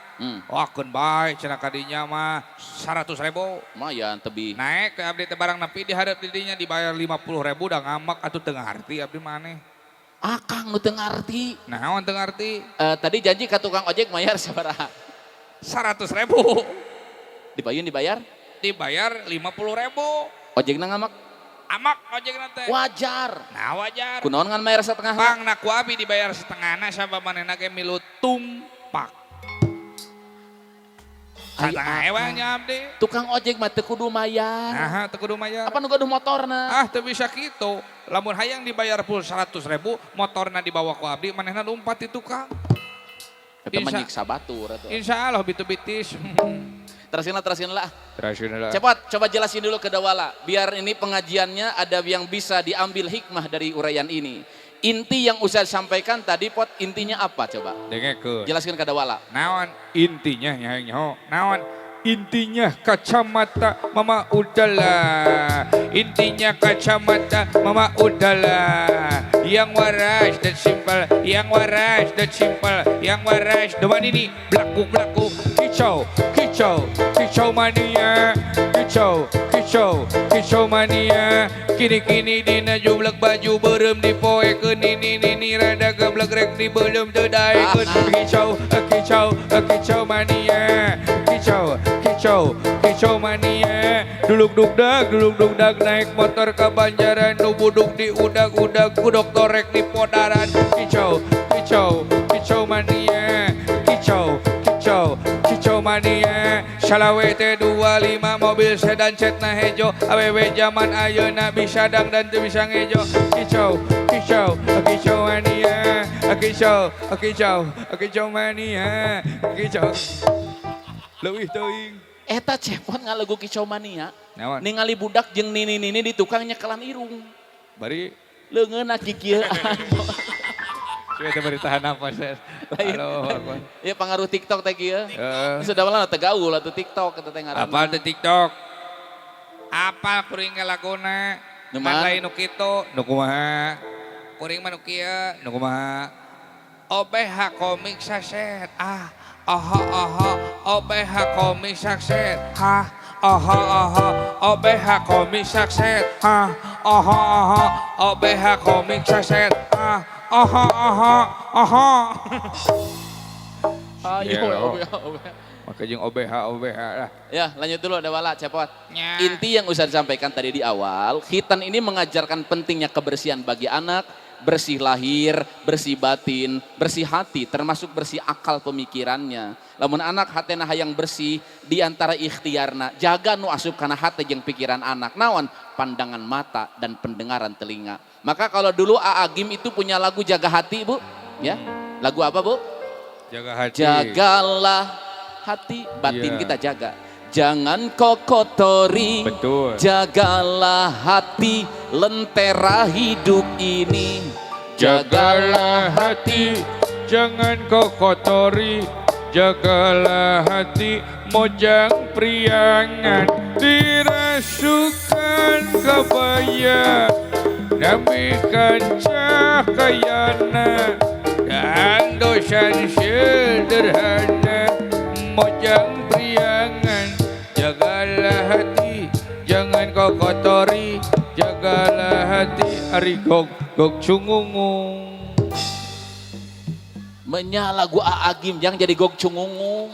Wah keun bae cenah ka dinya mah 100.000. Lumayan tebih. Naik ke abdi teh barang nepi di hareup di dinya dibayar 50.000 da ngamek atuh teu ngarti abdi maneh. Akang nu teu ngarti. Naon teu ngarti? Tadi janji ka tukang ojek mayar sabaraha? 100.000. Dipayun dibayar? Dibayar 50.000. Ojekna ngamak? Amak ojekna teh. Wajar. Nah wajar. Kunaon ngan mayar setengah? Pang na ku abi dibayar setengahna sabab manehna ge milu tumpak. Satengah ewang nya abdi. Tukang ojek mah teu kudu mayar. Nah, teu kudu mayar. Apa nu gaduh motorna? Ah, teu bisa kitu. Lamun hayang dibayar full 100.000, motorna dibawa ku abdi, manehna lumpat di tukang. Eta mah nyiksa batur atuh. Insya Allah bitu-bitis. Terusin lah, terusin lah. Terusin lah. Cepat, coba jelasin dulu ke Dawala. Biar ini pengajiannya ada yang bisa diambil hikmah dari uraian ini. Inti yang Ustaz sampaikan tadi, Pot, intinya apa coba? Dengekeun. Jelaskan ke Dawala. Naon intinya nyaho. Naon intinya kacamata mama udahlah. Intinya kacamata mama udahlah. Yang waras dan simpel, yang waras dan simpel, yang waras. Depan ini belaku-belaku kicau, kicau, kicau mania, kicau, kicau, kicau mania. Kini-kini dina jublek baju berem dipoekeun ini nini rada geblek rek di belum teu daekeun. Kicau, kicau, kicau mania, kicau, kicau, kicau mania. Duluk dugdag, duluk dugdag naik motor ke Banjaran, nu buduk di udag-udag ku dokter rek di podaran. Kicau, kicau, kicau mania, kicau, kicau, kicau mania. Salawe teh 25 mobil sedan cetna hejo, awewe zaman ayeuna bisa dang dan teu bisa ngejo. Kicau, kicau, kicau mania, kicau, kicau, kicau mania, kicau. Leuwih teuing. Eta Cepot ngalegu kicau mania. Naon? Ningali budak jeung nini-nini di tukang nyekelan irung. Bari leungeunna kikieuan. Cuy teh bari tahan napas. Halo, ya pengaruh TikTok teh kieu. Sudah malah teu gaul atuh TikTok eta teh ngaranna. Apal teh TikTok? Apal kuring laguna. Nu Kan lain nu kitu, nu kumaha? Kuring mah nu kieu, nu kumaha? OBH komik saset. Ah, oho oho, OBH komik saset. Hah, oho oho, OBH komik saset. Hah, oho oho, OBH komik saset. Ah, oho oho, oho. Ayo, OBH, OBH. Maka jeung OBH, OBH lah. Ya, lanjut dulu Dawala, Cepot. Ya. Inti yang Ustaz sampaikan tadi di awal, khitan ini mengajarkan pentingnya kebersihan bagi anak, bersih lahir, bersih batin, bersih hati, termasuk bersih akal pemikirannya. Lamun anak hatena hayang bersih, di antara ikhtiarna, jaga nu asup kana hate jeung pikiran anak. Naon? Pandangan mata dan pendengaran telinga. Maka kalau dulu Aa Gym itu punya lagu Jaga Hati, Bu. Ya. Lagu apa, Bu? Jaga hati. Jagalah hati, batin ya. Kita jaga. Jangan kau kotori. Betul. Jagalah hati, lentera hidup ini. Jagalah hati, jangan kau kotori. Jagalah hati, mojang priangan. Dirasukan kebaya, demi kancah kayana. Dan dosan sederhana, mojang priangan. Jagalah hati, jangan kau kotori. Jagalah hati, ari gog gog cungungung. Menyala lagu Aa Gym, jangan jadi gog cungungung.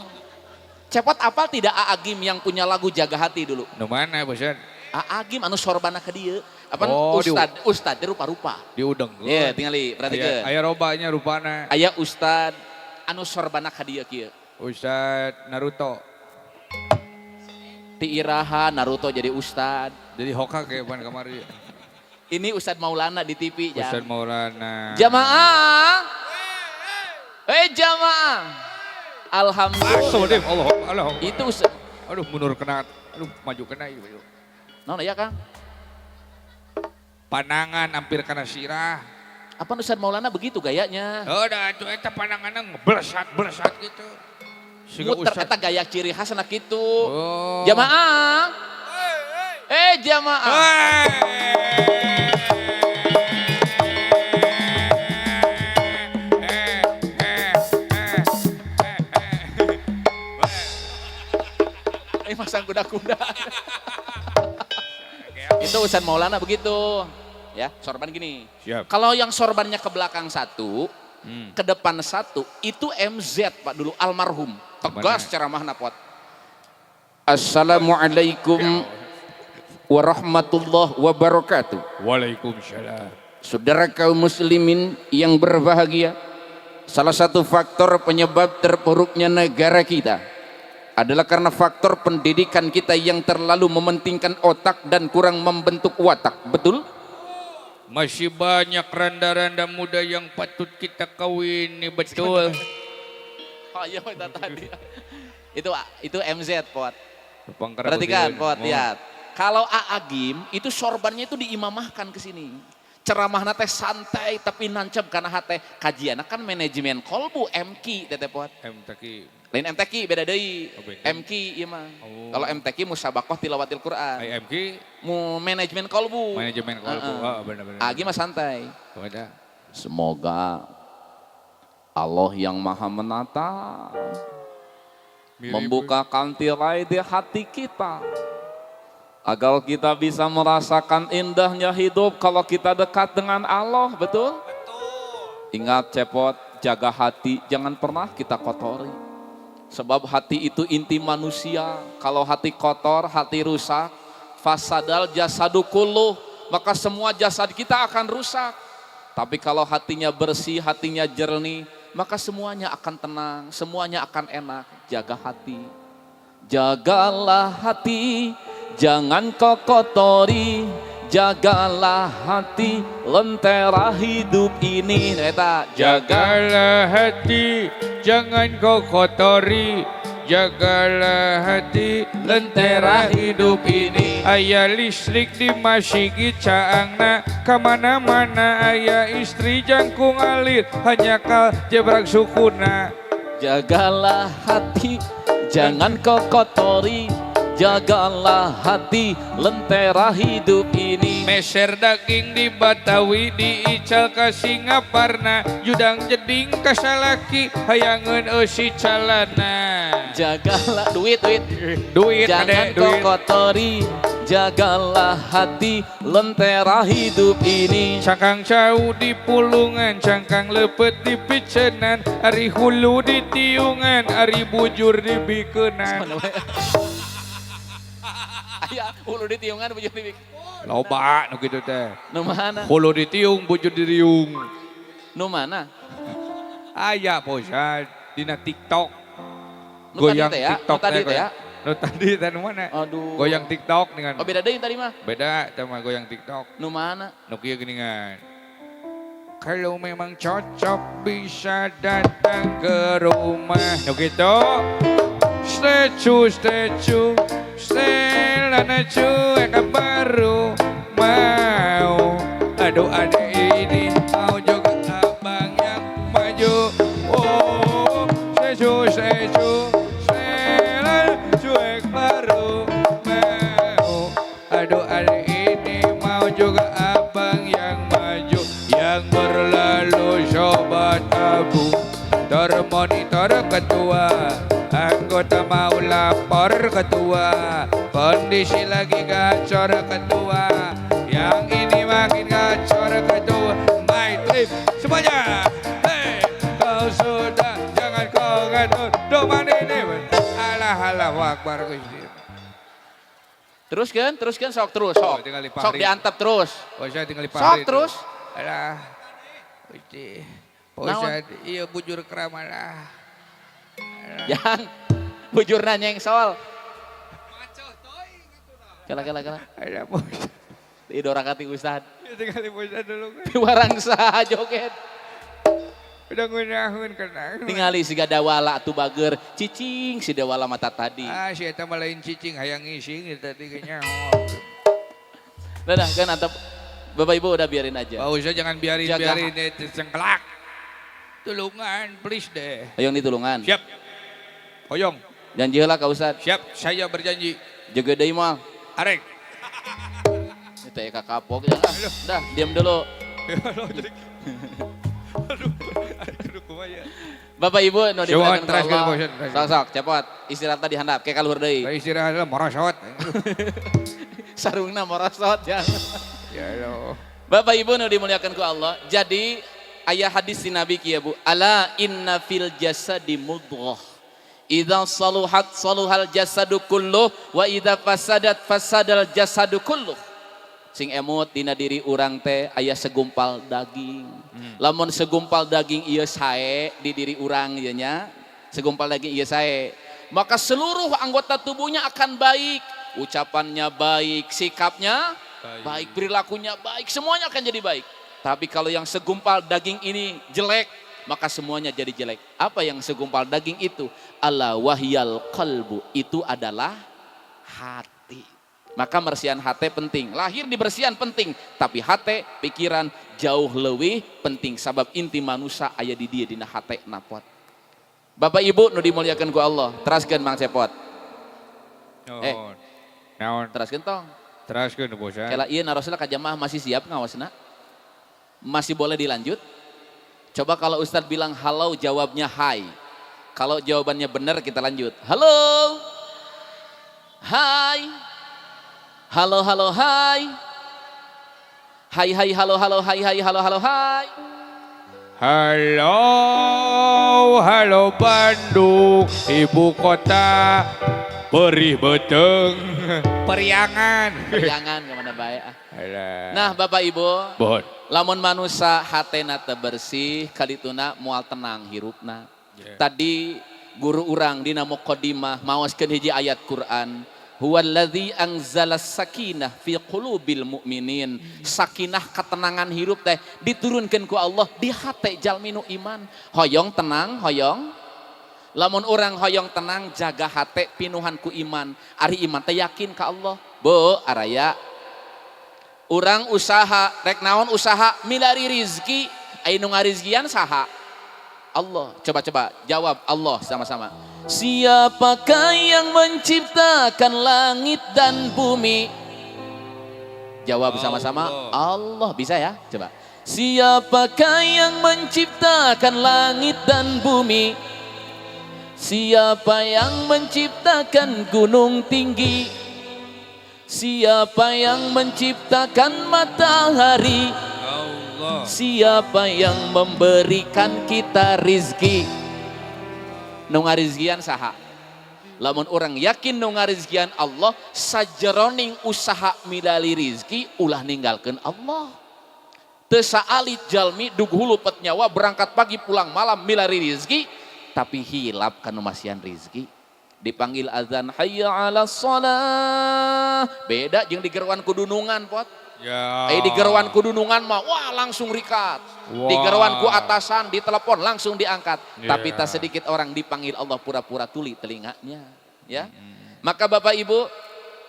Cepot apal tidak Aa Gym yang punya lagu Jaga Hati dulu? Nu mana bosan? Aa Gym anu sorbana ke dieu. Apa oh, ustad, ustad rupa-rupa. Diudeng. Iya, tingali perhatikeun. Aya robanya rupana. Aya ustad anu sorbana ka dieu kieu. Ustad Naruto. Ti iraha Naruto jadi ustad. Jadi Hokage pan kamari. Ini Ustad Maulana di TV. Ustad Maulana. Jamaah. Jamaah. Alhamdulillah. Allah, Allah. Itu Ustad. Aduh mundur kena, aduh maju kena ieu. Naon ya Kang? Panangan hampir kena sirah. Apa Ustad Maulana begitu gayanya? Oh, dah itu eta pananganna ngeblesat-blesat gitu. Muter eta gaya ciri khas anak itu. Oh. Jamaah. Jamaah. Masang kuda-kuda. Itu Ustad Maulana begitu. Ya, sorban gini. Siap. Kalau yang sorbannya ke belakang satu, ke depan satu, itu MZ Pak dulu almarhum. Tegas ceramahna Pot. Assalamualaikum warahmatullahi wabarakatuh. Waalaikumsalam. Saudara kaum muslimin yang berbahagia, salah satu faktor penyebab terpuruknya negara kita adalah karena faktor pendidikan kita yang terlalu mementingkan otak dan kurang membentuk watak. Betul? Masih banyak randa-randa muda yang patut kita kawini, betul. Oh iya tadi. Itu MZ, Pot. Perhatikan, Pot, lihat. Kalau A'agim itu sorbannya itu diimamahkan ke sini. Ceramahna teh santai tapi nancep karena hate kajianna kan manajemen kolbu MQ teh Pot. MTQ. Lain MTQ beda deui. Oh, beda. MQ ieu mah. Oh. Kalau MTQ musabakoh tilawatil Quran. IMQ Mu manajemen kolbu. Manajemen kolbu. Heeh. Oh, benar-benar. A'agim mah santai. Beda. Semoga Allah yang Maha Menata Mirip. membukakan tirai di hati kita agar kita bisa merasakan indahnya hidup kalau kita dekat dengan Allah, betul? Betul. Ingat Cepot, jaga hati, jangan pernah kita kotori. Sebab hati itu inti manusia. Kalau hati kotor, hati rusak, fasadal jasadu kulluh, maka semua jasad kita akan rusak. Tapi kalau hatinya bersih, hatinya jernih, maka semuanya akan tenang, semuanya akan enak. Jaga hati. Jagalah hati, jangan kau kotori. Jagalah hati, lentera hidup ini. Nah, eta, jaga. Jagalah hati, jangan kau kotori. Jagalah hati, lentera hidup ini. Aya listrik di masjid caangna, kamana-mana aya istri jangkung alit, hanya kal jebrak sukuna. Jagalah hati, jangan kau kotori. Jagalah hati, lentera hidup ini. Meser daging di Batawi diical ka Singaparna, judang jeding ka salaki hayangeun eusi calana. Jagalah duit, duit. Duit jangan ade, kau duit. kotori. Jagalah hati, lentera hidup ini. Cangkang cau di pulungan, cangkang lepet di picenan, ari hulu di tiungan, ari bujur di bikeunan. Aya hulu di tiungan bujur di bik. Loba nu kitu teh. Nu mana? Hulu di tiung, bujur di riung. Nu mana? Aya bosan dina TikTok. Nu tadi Goyang teh ya? TikTok Nu tadi teh ya? Nu tadi teh nu mana? Aduh. Goyang TikTok dengan. Oh beda deui tadi mah. Beda sama goyang TikTok. Nu mana? Nu kieu geuningan. Kalau memang cocok bisa datang ke rumah. Nu kitu. Statue, statue, selana cuek baru mau. Aduh adek ini mau juga abang yang maju. Oh, statue, statue, selana cuek baru mau. Aduh adek ini mau juga abang yang maju. Yang berlalu sobat abu, termonitor ketua. Anggota mau lapor ketua, kondisi lagi gacor ketua. Yang ini makin gacor ketua. My trip semuanya. Hey, kau sudah jangan kau ngatur. Doman ini. Alah alah akbar Gusti. Terus kan, terus kan, sok terus, sok. Oh, tinggal di Sok Fahri. diantep terus. Oh, saya tinggal di Sok Fahri. terus. Alah. Gusti. Pak iya bujur keramalah. Yang bujurna nyengsol. Kala kala kala. Ada Pak Idora kati Ustad. Ya tinggal di Ustad dulu kan. Di warang saha joget. Udah ngunahun kena. Tingali siga dawala atuh bager cicing si dawala mata tadi. Ah si eta mah lain cicing hayang ngising eta tadi kayaknya. Udah kan atap Bapak Ibu udah biarin aja. Pak Ustad jangan biarin Jaga. biarin itu cengklak. Tulungan please deh. Ayo ditulungan. Siap. Hoyong. Janji heula ka Ustad. Siap, saya berjanji. Jaga deui mah. Arek. Itu ya kapok ya. Dah, diam dulu. Aduh, aduh, kumaha. Bapak Ibu nu dimuliakan ku Allah. Sok Sok sok cepot istirahat di handap kayak kaluhur deui. Istirahat lah morosot. Sarungna morosot ya. Ya Allah. Bapak Ibu nu dimuliakan ku Allah. Jadi ayah hadis si Nabi kieu Bu, ala inna fil jasadi mudghah. Idza saluhat saluhal jasadu kulluh wa idza fasadat fasadal jasadu kulluh. Sing emut dina diri urang teh aya segumpal daging. Lamun segumpal daging ieu sae di diri urang ieu nya, segumpal daging ieu sae, maka seluruh anggota tubuhnya akan baik. Ucapannya baik, sikapnya baik, perilakunya baik, semuanya akan jadi baik. Tapi kalau yang segumpal daging ini jelek, maka semuanya jadi jelek. Apa yang segumpal daging itu? Ala wahyal qalbu, itu adalah hati. Maka mersihan hati penting. Lahir dibersihan penting, tapi hati, pikiran jauh lebih penting. Sabab inti manusia aya di dia dina hate napot. Bapak Ibu nu dimuliakan ku Allah, teraskeun Mang Cepot. Eh. Naon? Teraskeun tong. Teraskeun bosan. Kela ieu narosna ka jamaah masih siap ngawasna? Masih boleh dilanjut? Coba kalau Ustadz bilang halo, jawabnya hai. Kalau jawabannya benar kita lanjut. Halo. Hai. Halo halo hai. Hai hai halo halo hai hai halo halo hai. Halo, halo Bandung, ibu kota perih beuteung, Priangan. Priangan kemana bae ah. Alah. Nah, Bapak Ibu, Bohon. Lamun manusia hatena teu bersih kadituna moal tenang hirupna. Tadi guru urang dina muqaddimah maoskeun hiji ayat Quran. Huwallazi anzalas sakinah fi qulubil mu'minin. Sakinah ketenangan hirup teh diturunkeun ku Allah di hate jalmi nu iman. Hoyong tenang, hoyong. Lamun orang hoyong tenang jaga hate pinuhan ku iman. Ari iman teh yakin ka Allah. Bu, araya urang usaha rek naon usaha milari rizki, aya nu ngarizkian saha? Allah. Coba-coba jawab Allah sama-sama. Siapakah yang menciptakan langit dan bumi? Jawab sama-sama. Allah. Bisa ya? Coba. Siapakah yang menciptakan langit dan bumi? Siapa yang menciptakan gunung tinggi? Siapa yang menciptakan matahari? Allah. Siapa yang memberikan kita rizki? Nu ngarizkian saha? Lamun orang yakin nu ngarizkian Allah, sajeroning usaha milari rizki ulah ninggalkeun Allah. Teu saalit jalmi dug hulu pet nyawa berangkat pagi pulang malam milari rizki, tapi hilap kanu masihan rizki. Dipanggil azan hayya 'alas shalah. Beda jeung digeroan ku dunungan pot. Ya. Eh, digeroan ku dunungan mah wah langsung rikat. Wah. Digeroan ku atasan, ditelepon langsung diangkat. Ya. Tapi tak sedikit orang dipanggil Allah pura-pura tuli telinganya, ya. Maka Bapak Ibu,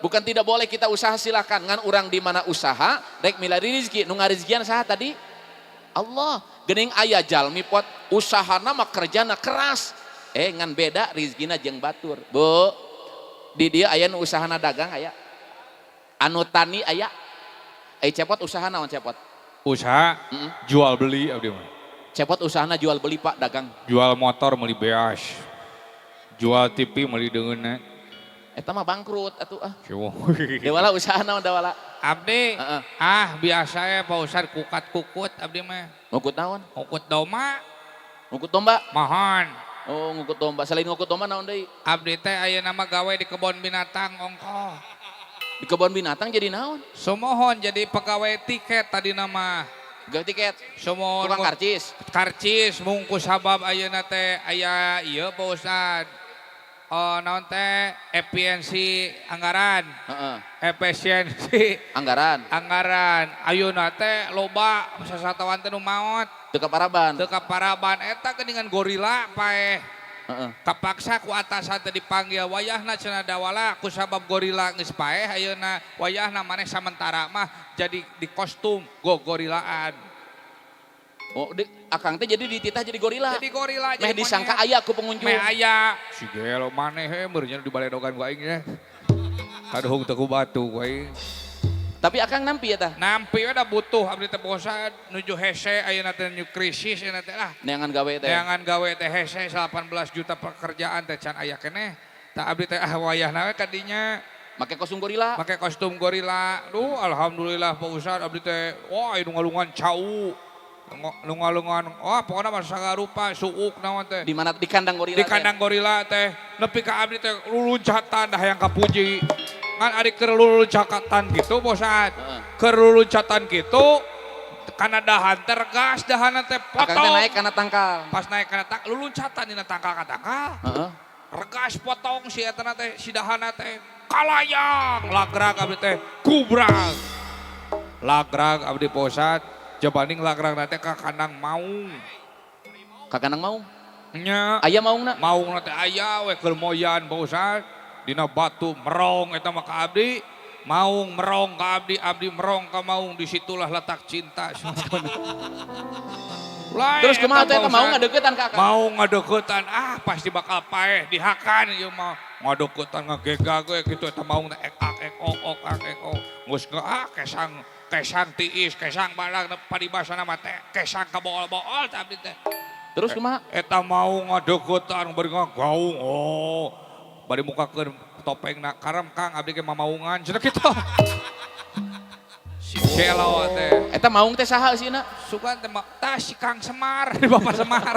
bukan tidak boleh kita usaha, silakan. Ngan urang di mana usaha, rek milari rizki, nu ngarizkian saha tadi? Allah. Geuning aya jalmi pot usahana mah kerjana keras. Eh, ngan beda rizkina jeung batur. Bu, di dieu aya nu usahana dagang aya. Anu tani aya. Eh, Cepot usaha naon Cepot? Usaha jual beli abdi mah. Cepot usahana jual beli Pak, dagang. Jual motor meuli beas. Jual TV meuli deungeunna. Eta mah bangkrut atuh ah. Ciwo. Dewala usaha naon Dewala? Abdi, ah biasa ya Pak Ustad, kukat-kukut abdi mah. Ngukut naon? Ngukut domba. Ngukut domba? Mohon. Oh, ngukut domba. Selain ngukut domba naon deui? Abdi teh ayeuna mah gawe di kebun binatang ongkoh. Di kebun binatang jadi naon? Sumuhun, jadi pegawai tiket tadi nama. Pegawai tiket. Sumuhun. Tukang karcis. Karcis mungkus sabab ayeuna teh aya ieu Pak Ustad. Oh, naon teh efisiensi anggaran. Efisiensi Anggaran. Anggaran. Ayeuna teh loba sasatawan teh nu maot. Teu kaparaban. Teu kaparaban eta geuningan gorila paeh. Kapaksa ku atasan teh dipanggil, wayahna cenah Dawala, ku sabab gorila geus paeh ayeuna wayahna maneh samentara mah jadi di kostum go gorilaan. Oh, di, akang teh jadi dititah jadi gorila. Jadi gorila, Meh jadi disangka monyet. aya ku pengunjung. Meh aya. Si gelo maneh he meureunnya dibaledogan ku aing nya. Kaduhung teu ku batu ku aing. Tapi akang nampi ya tah? Nampi we da butuh abdi teh bosan nuju hese ayeuna teh nuju krisis ayeuna teh lah. Neangan gawe teh. Neangan gawe teh hese 18 juta pekerjaan teh can aya keneh. Tah abdi teh ah wayahna we kadinya. Make kostum gorila. Make kostum gorila. Duh alhamdulillah Pak Ustad abdi teh wah nu ngalungan cau. Nu ngalungan wah pokona mah sagarupa suuk naon teh. Di mana, di kandang gorila? Di kandang gorila teh nepi ka abdi teh luluncatan dah yang kapuji. Ngan ari keur luluncatan gitu Pak Ustad. Heeh. Keur luluncatan gitu kana dahan teh regas dahana teh Akang teh potong. naik kana tangkal. Pas naik kana tangkal luluncatan dina tangkal ka tangkal. Heeh. Regas potong si eta teh, si dahana teh. Kalayang lagrag abdi teh kubrag. Lagrag abdi posat, jabaning lagrag teh ka kandang maung. Ka kandang maung? Nya. Aya maungna? Maungna teh aya we keur moyan Pak Ustad. Dina batu merong eta mah ka abdi. Maung merong ka abdi, abdi merong ka maung, disitulah letak cinta. Lain. Terus kumaha teh eta Pak maung Ustad. Ngadeukeutan ka akang? Mau ngadeukeutan, ah pasti bakal paeh dihakan ieu mah. Ngadeukeutan ngagegag we kitu eta maung teh ek ak ek ok ok ak ek ok. Geus ah kesang kesang tiis, kesang balang paribasana mah teh kesang kabool-bool teh abdi teh. Terus kumaha? Eta mau ngadeukeutan bari ngagaung. Oh. Bari mukakeun topengna karem Kang abdi ge mamaungan cenah kitu. Si gelo teh. Eta maung teh saha eusina? Sugan teh tah si Kang Semar, Bapak Semar.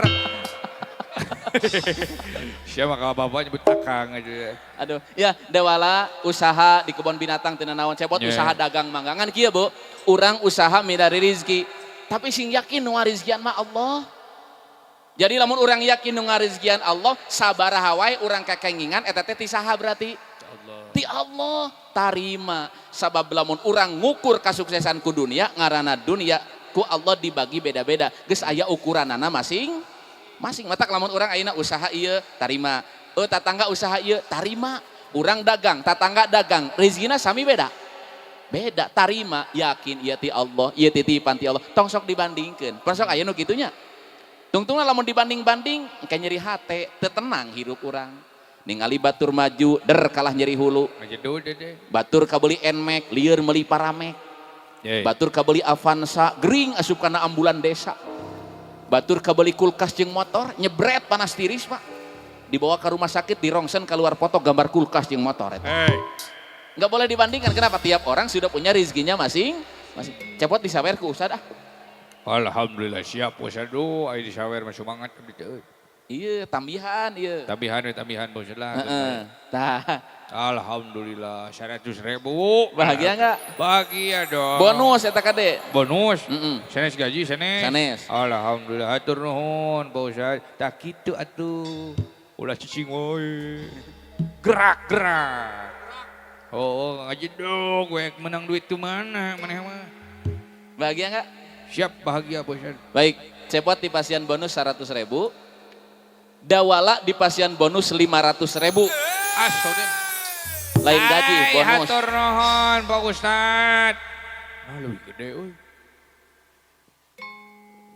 Siapa kalau bapak nyebut akang aja. Aduh, ya Dewala usaha di kebun binatang teu naon Cepot usaha dagang manggangan kieu, Bu. Urang usaha milari rizki. Tapi sing yakin nu ngarizkian mah Allah. Jadi lamun urang yakin nu ngarizkian Allah, sabaraha wae urang kakengingan eta teh ti saha berarti? Allah. Ti Allah. Tarima. Sabab lamun urang ngukur kasuksesan ku dunia, ngaranna dunia ku Allah dibagi beda-beda. Geus aya ukuranana masing masing. Matak lamun urang ayeuna usaha ieu, tarima. Tatangga usaha ieu, tarima. Urang dagang, tatangga dagang, rezekina sami beda. Beda, tarima, yakin ieu ti Allah, ieu titipan ti Allah. Tong sok dibandingkeun. Pan sok aya nu kitu nya. Tungtungna lamun dibanding-banding, engke nyeri hate, teu tenang hirup urang. Ningali batur maju, der kalah nyeri hulu. Ngajedud deh. Batur kabeli Nmax, lieur meuli Paramex. Batur kabeli Avanza, gering asup kana ambulan desa. Batur kabeli kulkas jeung motor, nyebret panas tiris, Pak. Dibawa ke rumah sakit, di rongsen keluar foto gambar kulkas jeung motor eta. Hey. Nggak boleh dibandingkan, kenapa? Tiap orang sudah punya rezekinya masing masing. Cepot disawer ku Ustad ah. Alhamdulillah siap Ustad. Duh, aya disawer mah semangat abdi teh euy. Iya, tambihan iya. Tambihan we tambihan Pak Ustad lah. Heeh. Tah. Alhamdulillah 100 ribu. Bahagia nggak? Bahagia dong. Bonus eta kade. Bonus. Mm-mm. Sanes gaji sanes. Sanes. Alhamdulillah hatur nuhun Pak Ustad. Tah kitu atuh. Ulah cicing we. Gerak gerak. Oh, ngajedog we menang duit tuh mana maneh mah. Bahagia nggak? Siap bahagia Pak Ustad. Baik, Cepot dipasihan bonus 100 ribu. Dawala dipasihan bonus 500 ribu. Astaga. Lain gaji, Ay, bonus. Hatur nuhun Pak Ustad. Nah, lebih gede euy.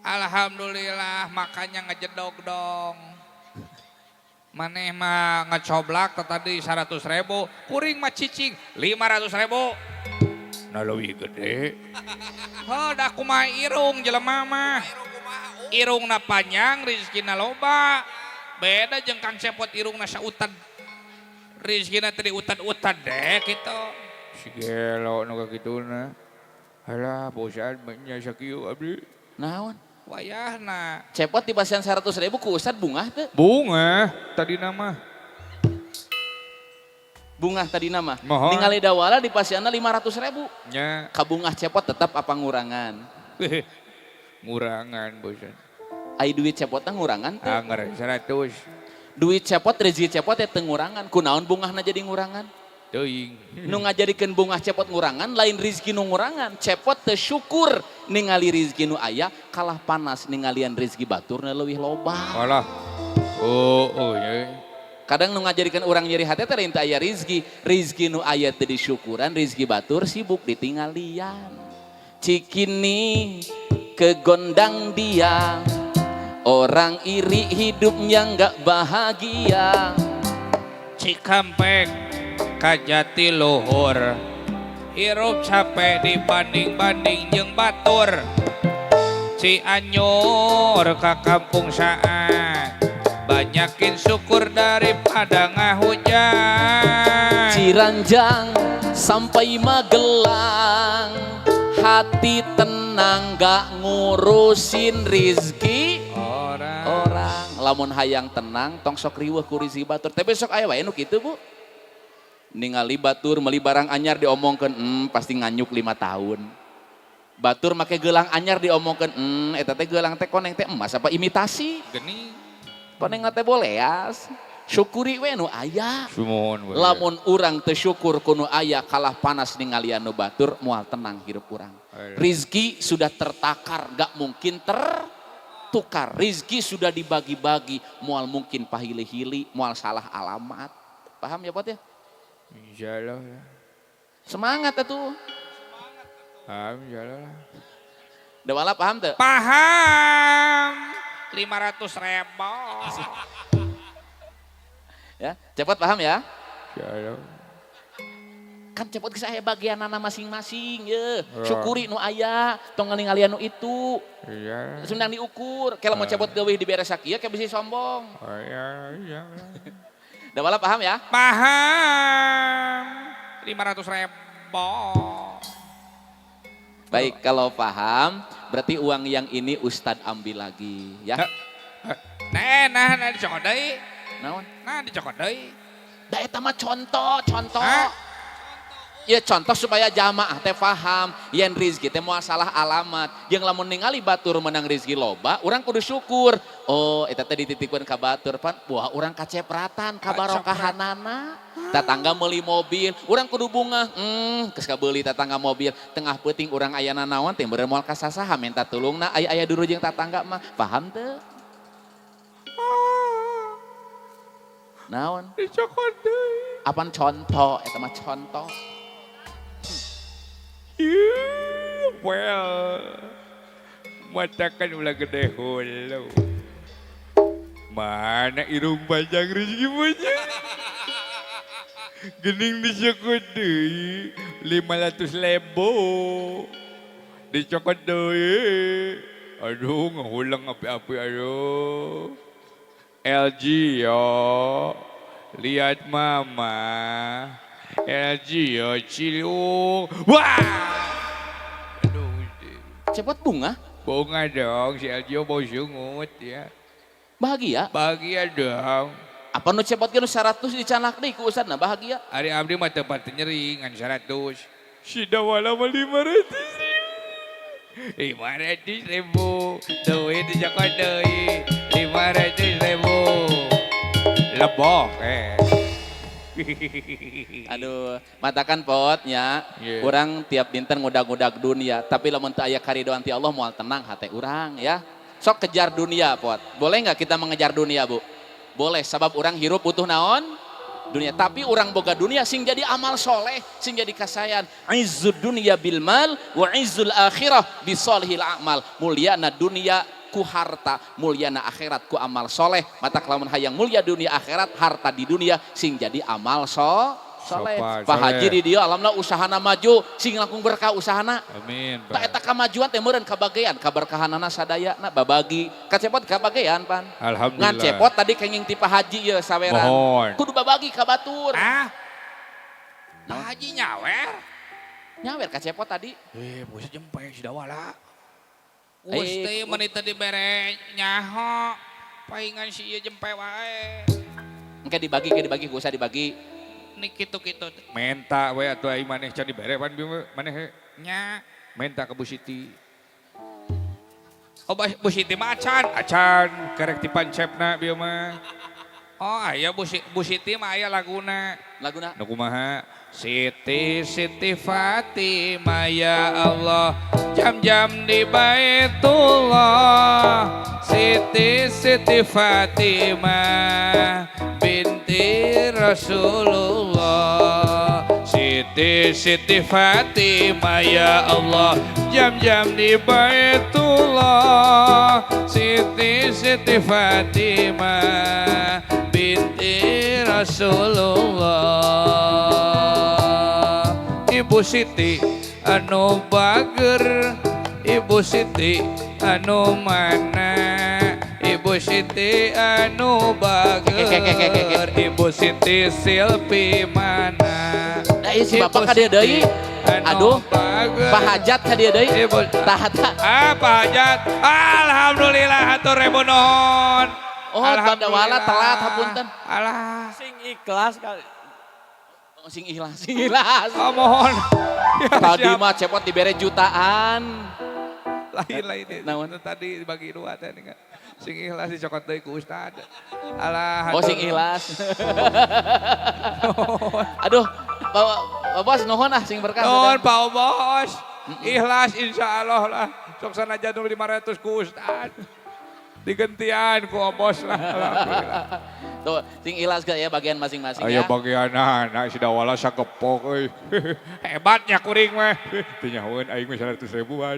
Alhamdulillah makanya ngejedog dong. Maneh mah ngecoblak teh tadi 100 ribu, kuring mah cicing 500 ribu. Nah lebih gede. Heuh, da kumaha irung jelema mah. Irungna panjang, rezekina loba. Beda jeung Kang Cepot irungna sautan. Rezekina teh diutan-utan deh gitu. Si gelo nu kakituna. Alah, bosan nya sakieu abdi. Naon? Wayahna. Cepot dipasihan 100 ribu ku Ustad bungah teu? Bunga tadi nama. Bungah tadi nama. Mohon. Ningali Dawala dipasihanna 500 ribu. Nya. Kabungah Cepot tetap apa ngurangan? Ngurangan bosan. Ai duit Cepotna ngurangan teu? Angger 100. Duit Cepot, rezeki Cepot ya teu ngurangan. Kunaon bungahna jadi ngurangan? Teuing. Nu ngajadikeun bungah Cepot ngurangan lain rezeki nu ngurangan. Cepot teu syukur ningali rezeki nu aya, kalah panas ningalian rezeki baturna leuwih loba. Alah. Oh, ya. Kadang nu ngajadikeun urang nyeri hati teh lain teu aya rezeki, rezeki nu aya teu disyukuran, rezeki batur sibuk ditinggalian. Cikini kegondang dia, orang iri hidupnya nggak bahagia. Cikampek ka Jatiluhur. Hirup capek dibanding-banding jeung batur. Cianjur ka kampung saat. Banyakin syukur daripada ngahujat. Ciranjang sampai Magelang, hati tenang gak ngurusin rizki orang. Orang. Lamun hayang tenang tong sok riweuh ku rizki batur. Tapi sok aya wae nu kitu, Bu. Ningali batur meuli barang anyar diomongkeun, pasti nganyuk 5 tahun. Batur make gelang anyar diomongkeun, eta teh gelang teh koneng teh emas apa imitasi?" Geni. Koneng teh boleas. Syukuri we nu aya. Sumuhun. Lamun urang teu syukur ku nu aya kalah panas ningalian nu batur moal tenang hirup urang. Rizki sudah tertakar, gak mungkin tertukar. Rizki sudah dibagi-bagi, moal mungkin pahili-hili, moal salah alamat. Paham ya Pot ya? Insyaallah lah. Semangat atuh. Paham insyaallah lah. Dewala paham teu? Paham. 500 ribu. Ya, Cepot paham ya? Insyaallah. Kan Cepot geus aya bagianana masing-masing ye. Ya. Syukuri nu aya, tong ngalingalian nu itu. Iya. Sundang diukur, kalau mau Cepot geuwih dibere sakieu kayak bisi sombong. Oh, iya, iya. Dewala paham ya? Paham. 500 ribu. Baik, kalau paham berarti uang yang ini Ustadz ambil lagi ya. Nah, dicokot deui. Naon? Nah, dicokot deui. Da eta mah contoh, contoh. Hah? Ya contoh supaya jamaah teh paham yen rizki teh moal salah alamat. Jeung lamun ningali batur menang rizki loba, urang kudu syukur. Oh, eta teh dititipkeun ka batur pan, wah urang kacepratan kabarokahanana. Tatangga meuli mobil, urang kudu bunga. Geus kabeuli tatangga mobil, tengah peuting urang ayana naon teh meureun moal kasasaha minta tulungna aya-aya dulu jeung tatangga mah. Paham teu? Naon? Dicokot deui. Apan contoh, eta mah contoh. Well, matakan ulah gede hulu. Mana irung panjang rezeki panjang. Gening dicokot deui 500 lebo. Dicokot deui. Aduh, ngahulang api-api aduh. LG yo. Lihat mama. LG yo cilung. Wah! Aduh, Cepot bunga, bunga dong si LG bau sungut ya. Bahagia. Bahagia dong. Apa nu cepot ge nu 100 dicanak deui ku ustadna bahagia. Ari abdi mah teu pati nyeri ngan 100. Si Dawala mah 500 ribu. 500 ribu. Duit dicokot deui 500 ribu. Lebok eh. Aduh, matakan potnya. Yeah. Urang tiap dinten ngudag-ngudag dunia, tapi lamun teu aya karidoan ti Allah moal tenang hate urang ya. Sok kejar dunia pot. Boleh nggak kita mengejar dunia, Bu? Boleh, sabab urang hirup butuh naon? Dunia. Tapi urang boga dunia sing jadi amal soleh, sing jadi kasayan. Izzud dunia bil mal wa izzul akhirah bi solihil amal. Mulyana dunia ku harta, mulyana akhirat ku amal soleh. Mata lamun hayang mulia dunia akhirat, harta di dunia sing jadi amal soleh. Sopan, Pak Haji soleh. di dieu alhamdulillah usahana maju, sing langkung berkah usahana. Amin. Tak eta kamajuan teh meureun kabagean, kaberkahanana sadayana babagi. Kacepot kabagean pan. Alhamdulillah. Ngan cepot tadi kenging ti Pak Haji ye saweran. Mohon. Kudu babagi ka batur. Ah. Pak Haji nyawer. Nyawer kacepot tadi. Eh, bos jempe si Dawala. Eh, Gusti menit tadi bere nyaho. Paingan si ieu jempe wae. Engke dibagi, engke dibagi, gak usah dibagi. Nih kitu-kitu. Menta we atuh ai maneh can dibere pan maneh Nya. menta ka Bu Siti. Oh, Bu Siti mah acan. Acan kerek ti pancepna bieu mah. Oh, aya Bu Siti mah aya laguna. Laguna. Nu kumaha? Siti Siti Fatimah ya Allah, jam-jam di Baitullah. Siti Siti Fatimah binti Rasulullah. Siti Siti Fatimah ya Allah, jam-jam di Baitullah. Siti Siti Fatimah binti Rasulullah. Ibu Siti anu bager, Ibu Siti anu mana, Ibu Siti anu bager, Ibu Siti Silpi mana. Nah, ieu si bapak ka dieu deui. Aduh, Pak Hajat ka dieu deui. Tah tah. Ah, Pak Hajat. Alhamdulillah hatur ribu nuhun. Oh, Dawala telat hapunten. Alah. Sing ikhlas kali. Oh, sing ikhlas, sing ikhlas. Oh, mohon. Ya, Tadi siap. mah cepot dibere jutaan. Lain-lain. Naon? Tadi dibagi dua teh kan. Sing ikhlas dicokot deui ku ustad. Alah. Oh, sing ikhlas. Aduh, Pak Bos nuhun ah, sing berkah. Nuhun Pak Bos. Ikhlas insya Allah lah. Sok sanajan nu 500 ku ustad. Digentian ku Obos lah. Alhamdulillah. Tuh, sing ikhlas ya bagian masing-masing. Ayo ya. Bagian anak si dawala sakepok euy. Hebatnya kuring mah. Teu nyahoeun aing mah 100 ribuan.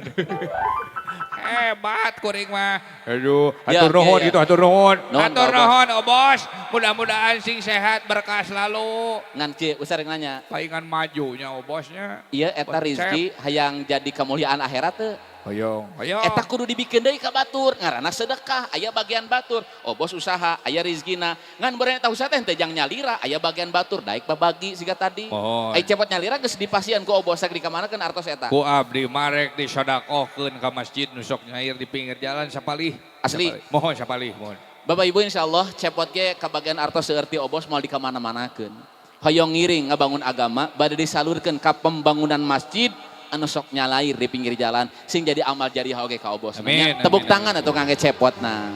Hebat kuring mah. Aduh, Ya, hatur nuhun ya, ya. gitu, hatur nuhun. Nuhun, Hatur Pak Bos. nuhun Obos. Mudah-mudahan sing sehat berkah selalu. Ngan kieu usah rek nanya. Palingan majunya Obosnya. Iya eta rizki hayang jadi kemuliaan akhirat teu. Hoyong, hoyong. Eta kudu dibikeun deui ka batur, ngaranna sedekah, aya bagian batur. Oh bos usaha, aya rizkina. Ngan beureun eta usaha teh teu jang nyalira, aya bagian batur, daek babagi siga tadi. Mohon. Ai cepot nyalira geus dipasian ku obos di kamanakeun artos eta. Ku abdi marek disodakohkeun ka masjid nu sok nyair di pinggir jalan sapalih. Asli. Sapalih. Mohon sapalih, mohon. Bapak Ibu insyaallah cepot ge kabagian artos seueur ti obos moal di kamana-manakeun. Hoyong ngiring ngabangun agama bade disalurkeun ka pembangunan masjid anu sok nyalair di pinggir jalan sing jadi amal jariah oge ka obos. Amin, Tepuk amin, tangan amin. atau kangge cepot nah.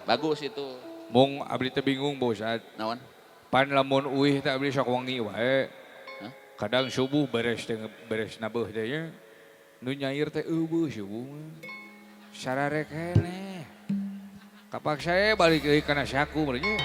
Bagus itu. Mung abdi teh bingung Pak Ustad. Naon? Pan lamun uih teh abdi sok wengi wae. Hah? Kadang subuh beres teh beres nabeuh teh nya. Nu nyair teh eueuh subuh mah. Sararek keneh. Kapaksa balik deui kana saku meureun nya.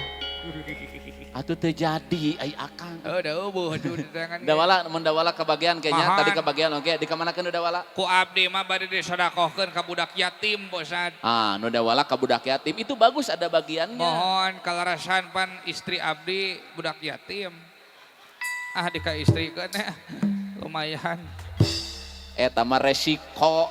Atuh teu jadi ai akang. Heuh da eueuh atuh ditangan. Dawala mun dawala kebagian kayaknya Mahan. tadi kebagian oke di kamanakeun nu dawala? Ku abdi mah bade disodakohkeun ka budak yatim Pak Ustad. Ah, nu dawala ka budak yatim itu bagus ada bagiannya. Mohon kalarasan pan istri abdi budak yatim. Ah dika istri kan lumayan. Eta mah resiko.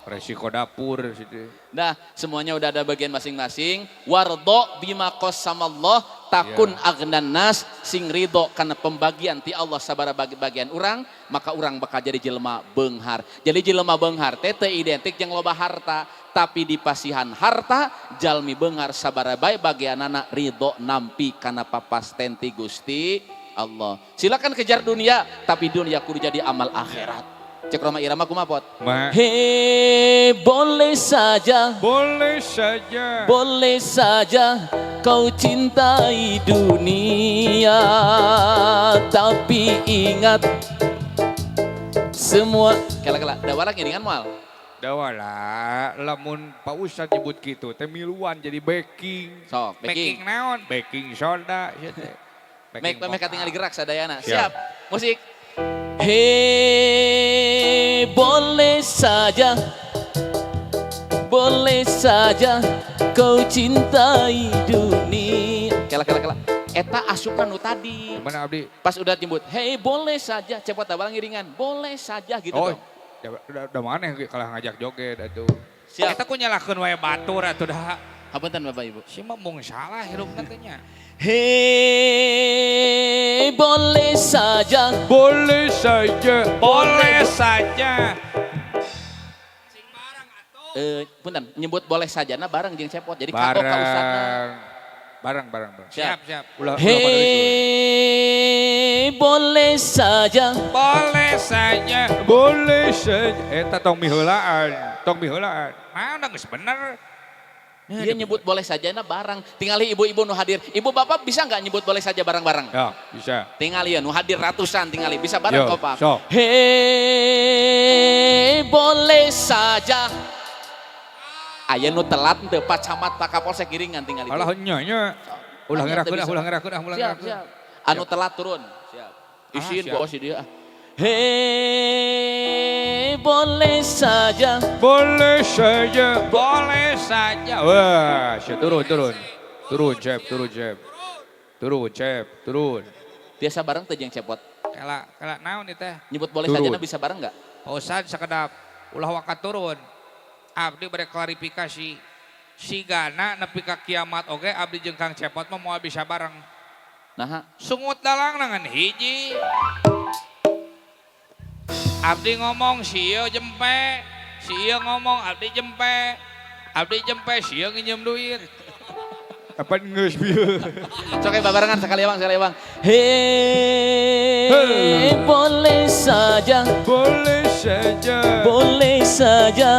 Resiko dapur situ. Nah, semuanya udah ada bagian masing-masing. Wardo bima qassamallah takun Ya. agnan nas sing ridho karena pembagian ti Allah sabara bagi bagian urang, maka urang bakal jadi jelema beunghar. Jadi jelema beunghar teh teu identik jeung loba harta, tapi di pasihan harta jalmi beunghar sabara bae bagianana ridho nampi kana papasten ti Gusti Allah. Silakan kejar dunia, tapi dunia kudu jadi amal akhirat. Cek Rhoma Irama kumaha pot? Ma. Hei, boleh saja, Boleh saja. boleh saja kau cintai dunia, tapi ingat semua. Kela kela, dawala ngiringan moal. Dawala lamun Pak Ustad nyebut gitu teh miluan jadi backing. Sok, Backing backing. naon? Baking soda sia teh. Mek vokal. mek katingali gerak sadayana. Siap. Siap. Musik. Hei, boleh saja kau cintai dunia. Kela kela kela. Eta asupan nu tadi. Mana abdi? Pas udah nyebut, hei boleh saja, cepot abang ngiringan, boleh saja gitu Oh, dong. udah mana kalah ngajak joget atuh. Siap. Eta ku nyalahkeun wae batur atuh dah. Hapunten Bapak Ibu. Si mah mung salah hirupna teh nya. Hei, boleh saja, Boleh saja. Boleh saja. Punten, nyebut boleh saja nah bareng jeung cepot. Jadi kagok ka ustadna. Bareng. Bareng, bareng, bareng. Siap. Siap, siap. Ulah, ulah pada itu. Hei, boleh saja, Boleh saja. Boleh saja. Eta tong miheulaan, tong miheulaan. Mana geus bener. Dia nyebut boleh saja nah bareng. Tingali ibu-ibu nu hadir. Ibu bapak bisa nggak nyebut boleh saja bareng-bareng? Ya, bisa. Tingali ya nu hadir ratusan tingali. Bisa bareng Yo, kompak. sok. Hei, boleh saja. Aya nu telat teu Pak Camat Pak Kapolsek giringan tingali. Alah nya nya. Ulah Tanya, ngerakeun teu ah, bisa. ulah ngerakeun ah, ulah Siap, ngerakeun. siap. Anu telat turun. Siap. Isin siap. ku si dia. Hei, boleh saja. Boleh saja, boleh saja. Wah, siap, turun, turun. Turun, Cep, turun, Cep. Turun, Cep, turun. Biasa bareng teh jeung cepot. Kela, kela naon ieu teh? Nyebut boleh Turun. saja na bisa bareng nggak? Pak Ustad sakedap ulah waka turun. Abdi bade klarifikasi. Sigana nepi ka kiamat oge abdi jeung Kang Cepot mah moal bisa bareng. Nah, Sungut dalang ngan hiji. Abdi ngomong si ieu jempe, si ieu ngomong abdi jempe. Abdi jempe si ieu nginjem duit. Apa geus bieu? Sok babarengan sekali bang, sekali bang. Hei, boleh saja, Boleh saja. boleh saja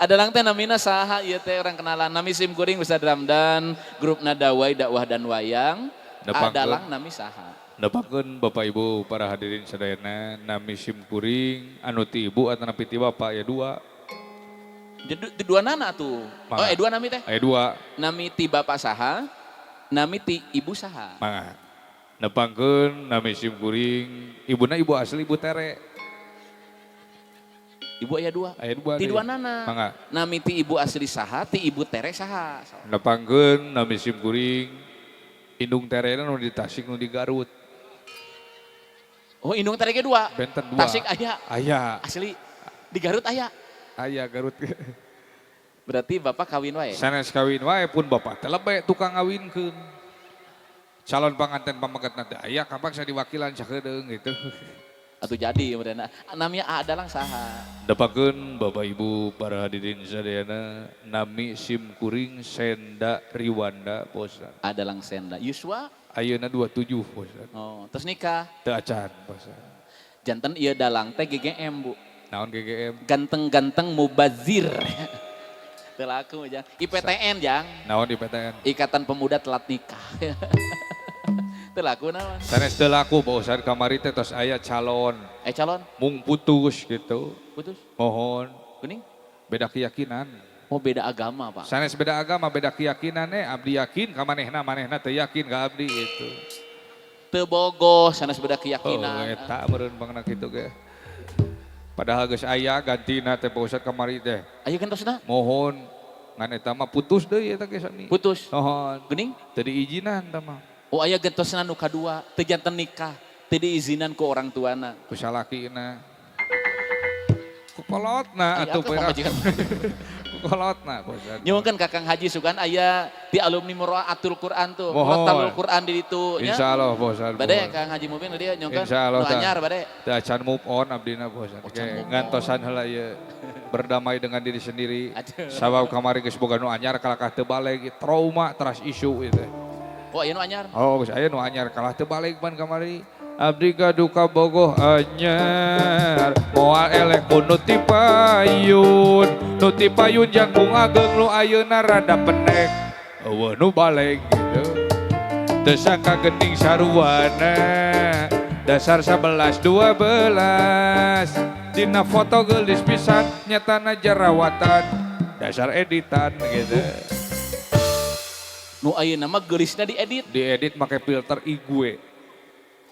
Adalang teh namina saha ieu teh urang kenalan. Nami sim kuring Ustaz Ramdan, grup Nadawai Dakwah dan Wayang. Adalang nami saha. Nepangkeun Bapak Ibu para hadirin sadayana, nami sim kuring anu ti ibu atanapi ti bapak ya dua. Jadi dua nana tuh. Oh, dua nami teh? Dua. Nami ti bapak saha, nami ti ibu saha. Mangga. Nepangkeun nami sim kuring, ibuna ibu asli ibu Tere. Ibu aya dua. Aya dua. Ti dua nana. Mangga. Nami ti ibu asli saha, ti ibu Tere saha. Nepangkeun nami sim kuring, indung Tere nu di Tasik nu di Garut. Oh, indung Tere ge dua. Benten dua. Tasik aya. Aya. Asli di Garut aya. Aya Garut. Berarti bapak kawin wae. Sanes kawin wae pun bapak teh lebe tukang ngawinkeun. Calon panganten pamegetna teh aya kapan saya diwakilan sakedeung gitu. Atuh jadi meureunna. Namanya Adalang saha. Nepangkeun Bapak Ibu para hadirin sadayana, nami sim kuring Senda Riwanda Bosan. Adalang Senda. Yuswa ayeuna 27 Bosan. Oh, terus nikah. Teu acan Bosan. Janten ieu dalang teh GGM, Bu. Naon GGM? Ganteng-ganteng mubazir. Teu laku jang. IPTN jang. Naon IPTN? Ikatan Pemuda Telat Nikah. Teu laku naon? Sanes teu laku Pak Ustad, kamari teh tos aya calon. Calon? Mung putus gitu. Putus? Mohon. Kuning? Beda keyakinan. Oh, beda agama, Pak. Sanes beda agama, beda keyakinan abdi yakin ka manehna, manehna teu yakin ka abdi gitu. Teu bogoh sanes beda keyakinan. Oh, eta meureun pangna kitu ge. Padahal geus aya gantina teh Pak Ustad kamari teh. Aya gantosna? Mohon ngan eta mah putus deui eta ge sami. Putus. Mohon. Geuning? Teu diizinan eta mah. Oh, aya gentosna nu kadua, teu janten nikah, teu diizinan ku orang tuana. Ku salakina. Ku kolotna atuh perak. Ku kolotna Pak Ustad. Nyuhunkeun Kakang Haji sugan aya di alumni Muraatul Quran tuh. Muraatul Quran di ditu nya. Insyaallah Pak Ustad. Bade Kang Haji Mubin dia nyuhunkeun nu anyar bade. Teu acan move on abdina Pak Ustad. Ngantosan heula ieu berdamai dengan diri sendiri. Sabab kamari geus boga nu anyar kalakah teu baleg, trauma trust issue ieu teh. Oh, aya nu anyar. Oh, geus aya nu anyar kalah teu balik pan kamari. Abdi gaduka bogoh anyar, moal eleh ku nu ti payun. Nu ti payun jangkung ageng nu ayeuna rada pendek. Eueuh nu baleg gitu. Teu sangka geuning saruana, dasar 11 12. Dina foto geulis pisan, nyatana jerawatan, dasar editan gitu. Nu ayeuna mah geulisna diedit. Diedit make filter IG.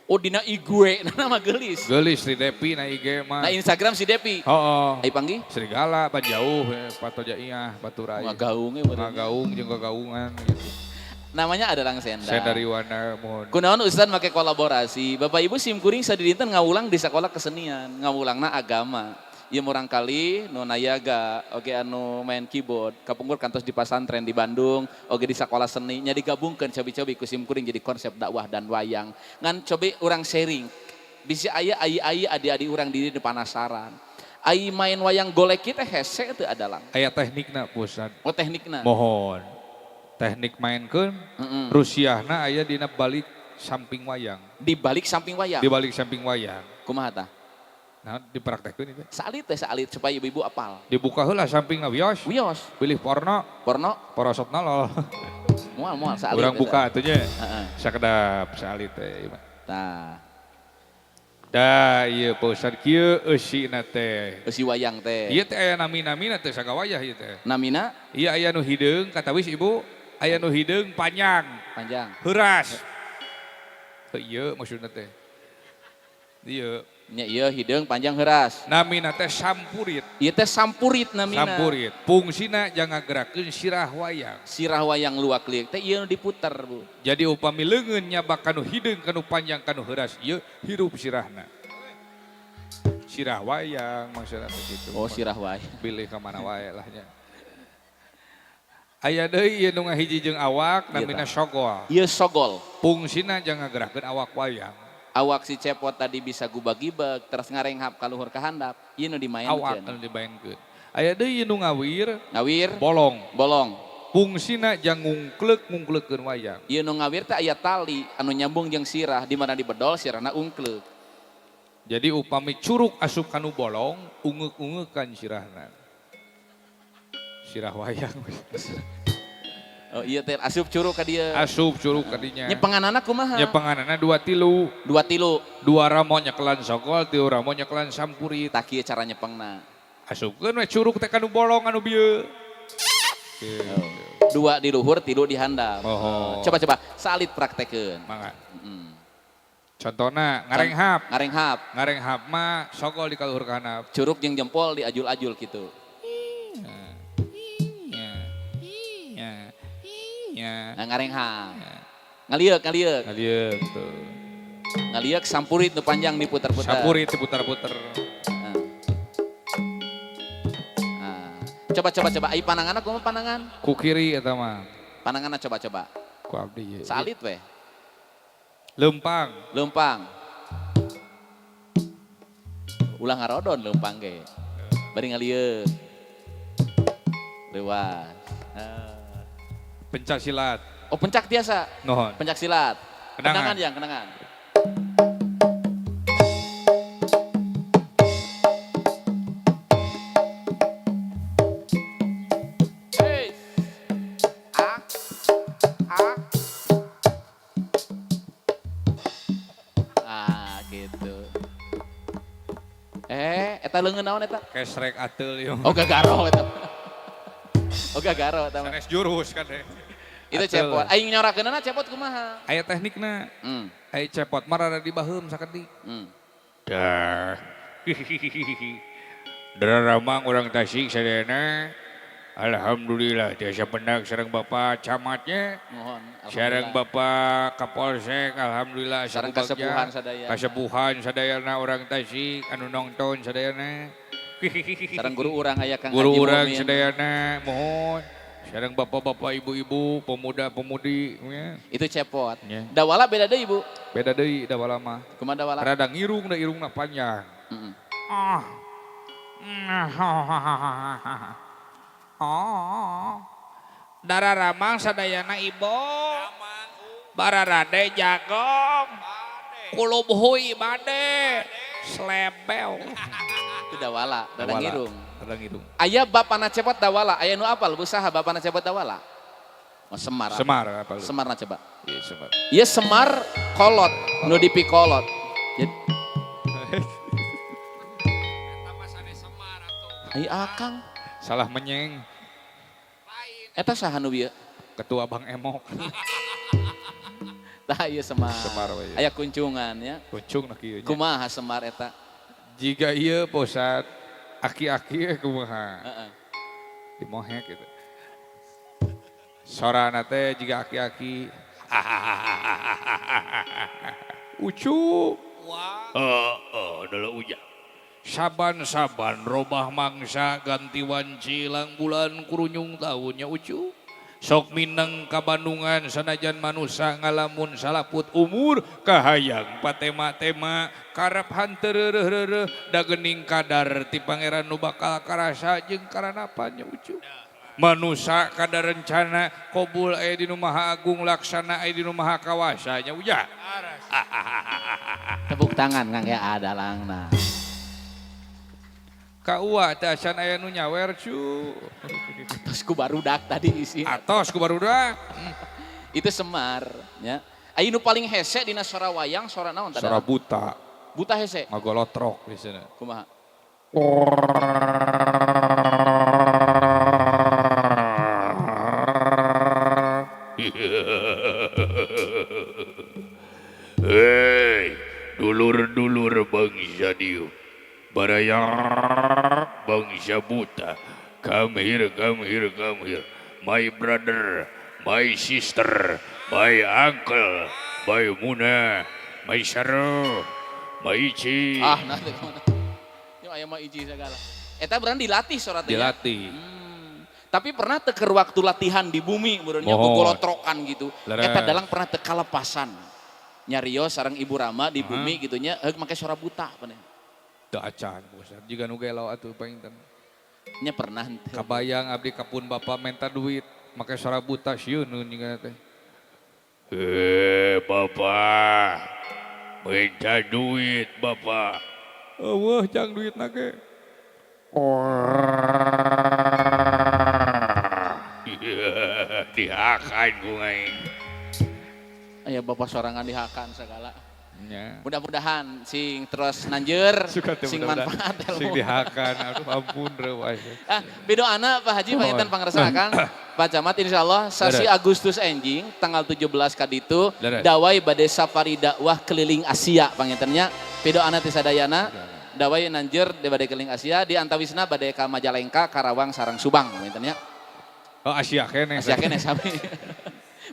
Oh, dina IG na mah geulis. Geulis si Depi na IG mah. Na Instagram si Depi. Heeh. Ai panggih? Serigala pan jauh Patoja Iah Baturai. Ngagaung we. Ngagaung jeung gagaungan gitu. Namanya Adalang Senda. Senda Riwanda mohon. Kunaon Ustaz make kolaborasi. Bapak Ibu sim kuring sadidinten ngawulang di sekolah kesenian, ngawulangna agama. Ieu murang kali nu nayaga, oge anu main keyboard, kapungkur kantos di pasantren di Bandung, oge di sekolah seni, nya digabungkeun cobi-cobi ku sim kuring jadi konsep dakwah dan wayang. Ngan cobi urang sharing, bisi aya ai-ai adi-adi urang diri di panasaran. Ai main wayang golek kita hese teu adalang. Aya teknikna Ustaz. Oh, teknikna. Mohon. Teknik mainkeun, rusiahna aya dina balik samping wayang. Di balik samping wayang. Di balik samping wayang. Kumaha tah? Nah, dipraktekkeun itu. Salit teh salit supaya ibu-ibu apal. Dibuka heula sampingna wios. Wios. Pilih porno. Porno. Porosotna lol. Moal salit. Urang buka atuh nya. Heeh. Sakedap salit teh. Tah. Dah ieu Pak Ustad kieu eusina teh. Eusi wayang teh. Ieu teh aya nami-namina teh sagawayah ieu teh. Namina? Ieu aya nu hideung katawis ibu, aya nu hideung panjang. Panjang. Heuras. Teu ieu maksudna teh. Ieu. Nya ieu hideung panjang heuras. Namina teh sampurit. Ieu teh sampurit namina. Sampurit. Fungsina jangan gerakeun sirah wayang. Sirah wayang luak liuk teh ieu nu diputer, Bu. Jadi upami leungeun nyabak kanu hideung kanu panjang kanu heuras ieu hirup sirahna. Sirah wayang maksudna teh kitu. Oh, sirah wayang. Pilih ka mana wae lah nya. Aya deui ieu nu ngahiji jeung awak namina sogol. Ieu sogol. Fungsina jangan gerakeun awak wayang. Awak si cepot tadi bisa gubag-gibeg terus ngarenghap ka luhur ka handap, ieu nu dimaenkeun. Awak nu dimaenkeun. Aya deui nu ngawir, ngawir bolong. Bolong. Fungsina jang ngungkleuk-ngungkleukeun wayang. Ieu nu ngawir teh aya tali anu nyambung jeung sirah, di mana dibedol sirahna ungkleuk. Jadi upami curug asup kanu bolong, ungeuk-ungeukan sirahna. Sirah wayang. Oh iya teh asup curug ka dieu. Asup curug ka dinya. Nyepenganana kumaha? Nyepenganana dua tilu. Dua tilu. Dua ramo nyekelan sogol, tilu ramo nyekelan sampurit. Tah kieu cara nyepengna. Asupkeun we curug teh kanu bolong anu bieu. Oh. Dua di luhur, tilu di handap. Oh. Coba-coba salit praktekeun. Mangga. Contohna ngarenghap. Ngarenghap. Ngarenghap mah sogol di kaluhur ka handap. Curug jeung jempol diajul-ajul gitu. Iya. Nah, ngarenghap. Ngalieuk, ngalieuk. Ngalieuk tuh. Ngalieuk sampurit nu panjang diputer-puter. Sampurit diputer-puter. Nah. Nah. Coba coba coba ai pananganna kumaha panangan? Ku kiri eta mah. Pananganna coba coba. Ku abdi ieu. Salit weh. Leumpang. Leumpang. Ulah ngarodon leumpang ge. Bari ngalieuk. Leuwas. Pencak silat. Oh pencak biasa. Nuhun. Pencak silat. Kenangan. Kenangan yang kenangan. Hey. Ah. Ah. Ah gitu. Eta leungeun naon eta? Kesrek ateul ieu. Oh gagaro eta. Oh gagaro eta mah. Sanes jurus kan deh. Itu cepot. Aing nyorakeunana cepot kumaha? Aya teknikna. Aya cepot mah rada dibaheum sakedik. Dah. Daramang urang Tasik sadayana. Alhamdulillah tiasa pendak sareng Bapak Camatnya. Mohon. Sareng Bapak Kapolsek alhamdulillah sareng kasepuhan sadayana. Kasepuhan sadayana urang Tasik anu nongton sadayana. Sareng guru urang aya Kang Guru urang sadayana mohon. Sareng bapak-bapak, ibu-ibu, pemuda-pemudi ya. Itu cepot. Ya. Dawala beda deui, Bu. Beda deui dawala mah. Kumaha dawala? Rada ngirung da irungna panjang. Ah. Oh. Dararamang sadayana ibo. Bararade jagong. Kulub hui bade. Slebel. Itu dawala, rada ngirung. Rada ngirung. Aya bapana cepot dawala, aya nu apal bu saha bapana cepot dawala? Oh, Semar. Semar apal. Semarna coba. Iya, Semar. Iya Semar kolot, nu dipikolot. Jadi ai akang. Salah menyeng. Eta saha nu bieu? Ketua Bang Emok. Tah ieu Semar. Semar we. Aya kuncungan ya. Kuncung na kieu nya. Kumaha Semar eta? Jika ieu Posat aki-aki kumaha. Heeh. Dimohek gitu. Sorana teh jiga aki-aki. Ucu. Heeh, dulu ujang. Saban-saban robah mangsa ganti wanci lang bulan kurunyung tahunnya ucu. Sok mineng kabandungan sanajan manusa ngalamun salaput umur kahayang patema-tema karep hanteu reureuh-reureuh da geuning kadar ti pangeran nu bakal karasa jeung karanapannya ucu. Manusa kadar rencana kobul aya di nu Maha Agung laksana aya di nu Maha Kawasa nya uja. Tepuk tangan Kang ya adalangna. Ka uwa teh acan aya nu nyawer cu. Atos ku barudak tadi isi. Atos ku barudak. Itu Semar ya. Aya nu paling hese dina sora wayang sora naon tadi? Sora buta. Buta hese. Ngagolotrok di sana. Kumaha? Hei, dulur-dulur bangsa dieu. Baraya bangsa buta. Come here, come here, come here. My brother, my sister, my uncle, my Muna, my Saro, my Ici. Ah, nah teh kumaha. Yo aya mah Ici segala. Eta berarti dilatih sora teh. Dilatih. Tapi pernah teu keur waktu latihan di bumi meureunnya gogolotrokan gitu. Eta dalang pernah teu kalepasan. Nyarios sareng Ibu Rama di bumi gitunya, heuk make sora buta paneh. Teu acan bosan jiga nu gelo atuh panginten. Nya pernah henteu. Kabayang abdi kapun bapak menta duit make sora buta sieun jiga teh. Bapak minta duit bapak. Eueuh jang duitna ge. Dihakan ku aing. Aya bapak sorangan dihakan segala. Nya. Mudah-mudahan sing terus nanjeur, Suka teh sing mudah-mudahan. manfaat Sing ilmu. dihakan, aduh ampun reuas. Ah, pidoana Pak Haji panginten pangersa Akang. Pak Camat insyaallah sasi Leres. Agustus enjing tanggal 17 kaditu Leres. dawai bade safari dakwah keliling Asia panginten nya. Pidoana ti sadayana dawai nanjeur di bade keliling Asia di antawisna bade ka Majalengka, Karawang, sareng Subang panginten nya. Oh, Asia keneh. Asia keneh sami.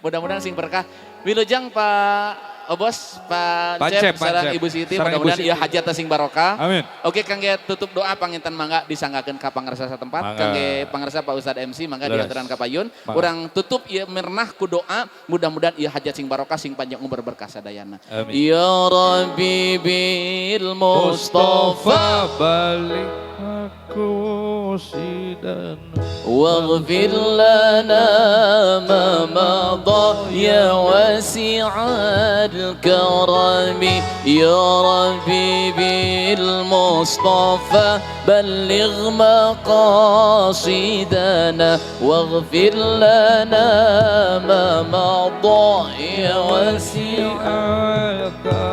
Mudah-mudahan sing berkah. Wilujeng Pak Obos, Pak Pak Cep, Cep, Pak sareng Cep. Ibu Siti, Sareng Ibu mudah-mudahan Siti. ieu hajat sing barokah. Amin. Oke kangge tutup doa panginten mangga disanggakeun ka pangersa satempat, Mangga. Kangge pangersa Pak Ustad MC mangga Leres. diaturan ka payun. Mangga. Urang tutup ieu merenah ku doa, mudah-mudahan ieu hajat sing barokah sing panjang umur berkah sadayana. Amin. Ya Rabbi bil Mustafa balik aku sidan. واغفر لنا ما مضى يا واسع الكرم يا ربي بالمصطفى بلغ مقاصدنا واغفر لنا ما مضى يا واسع الكرم.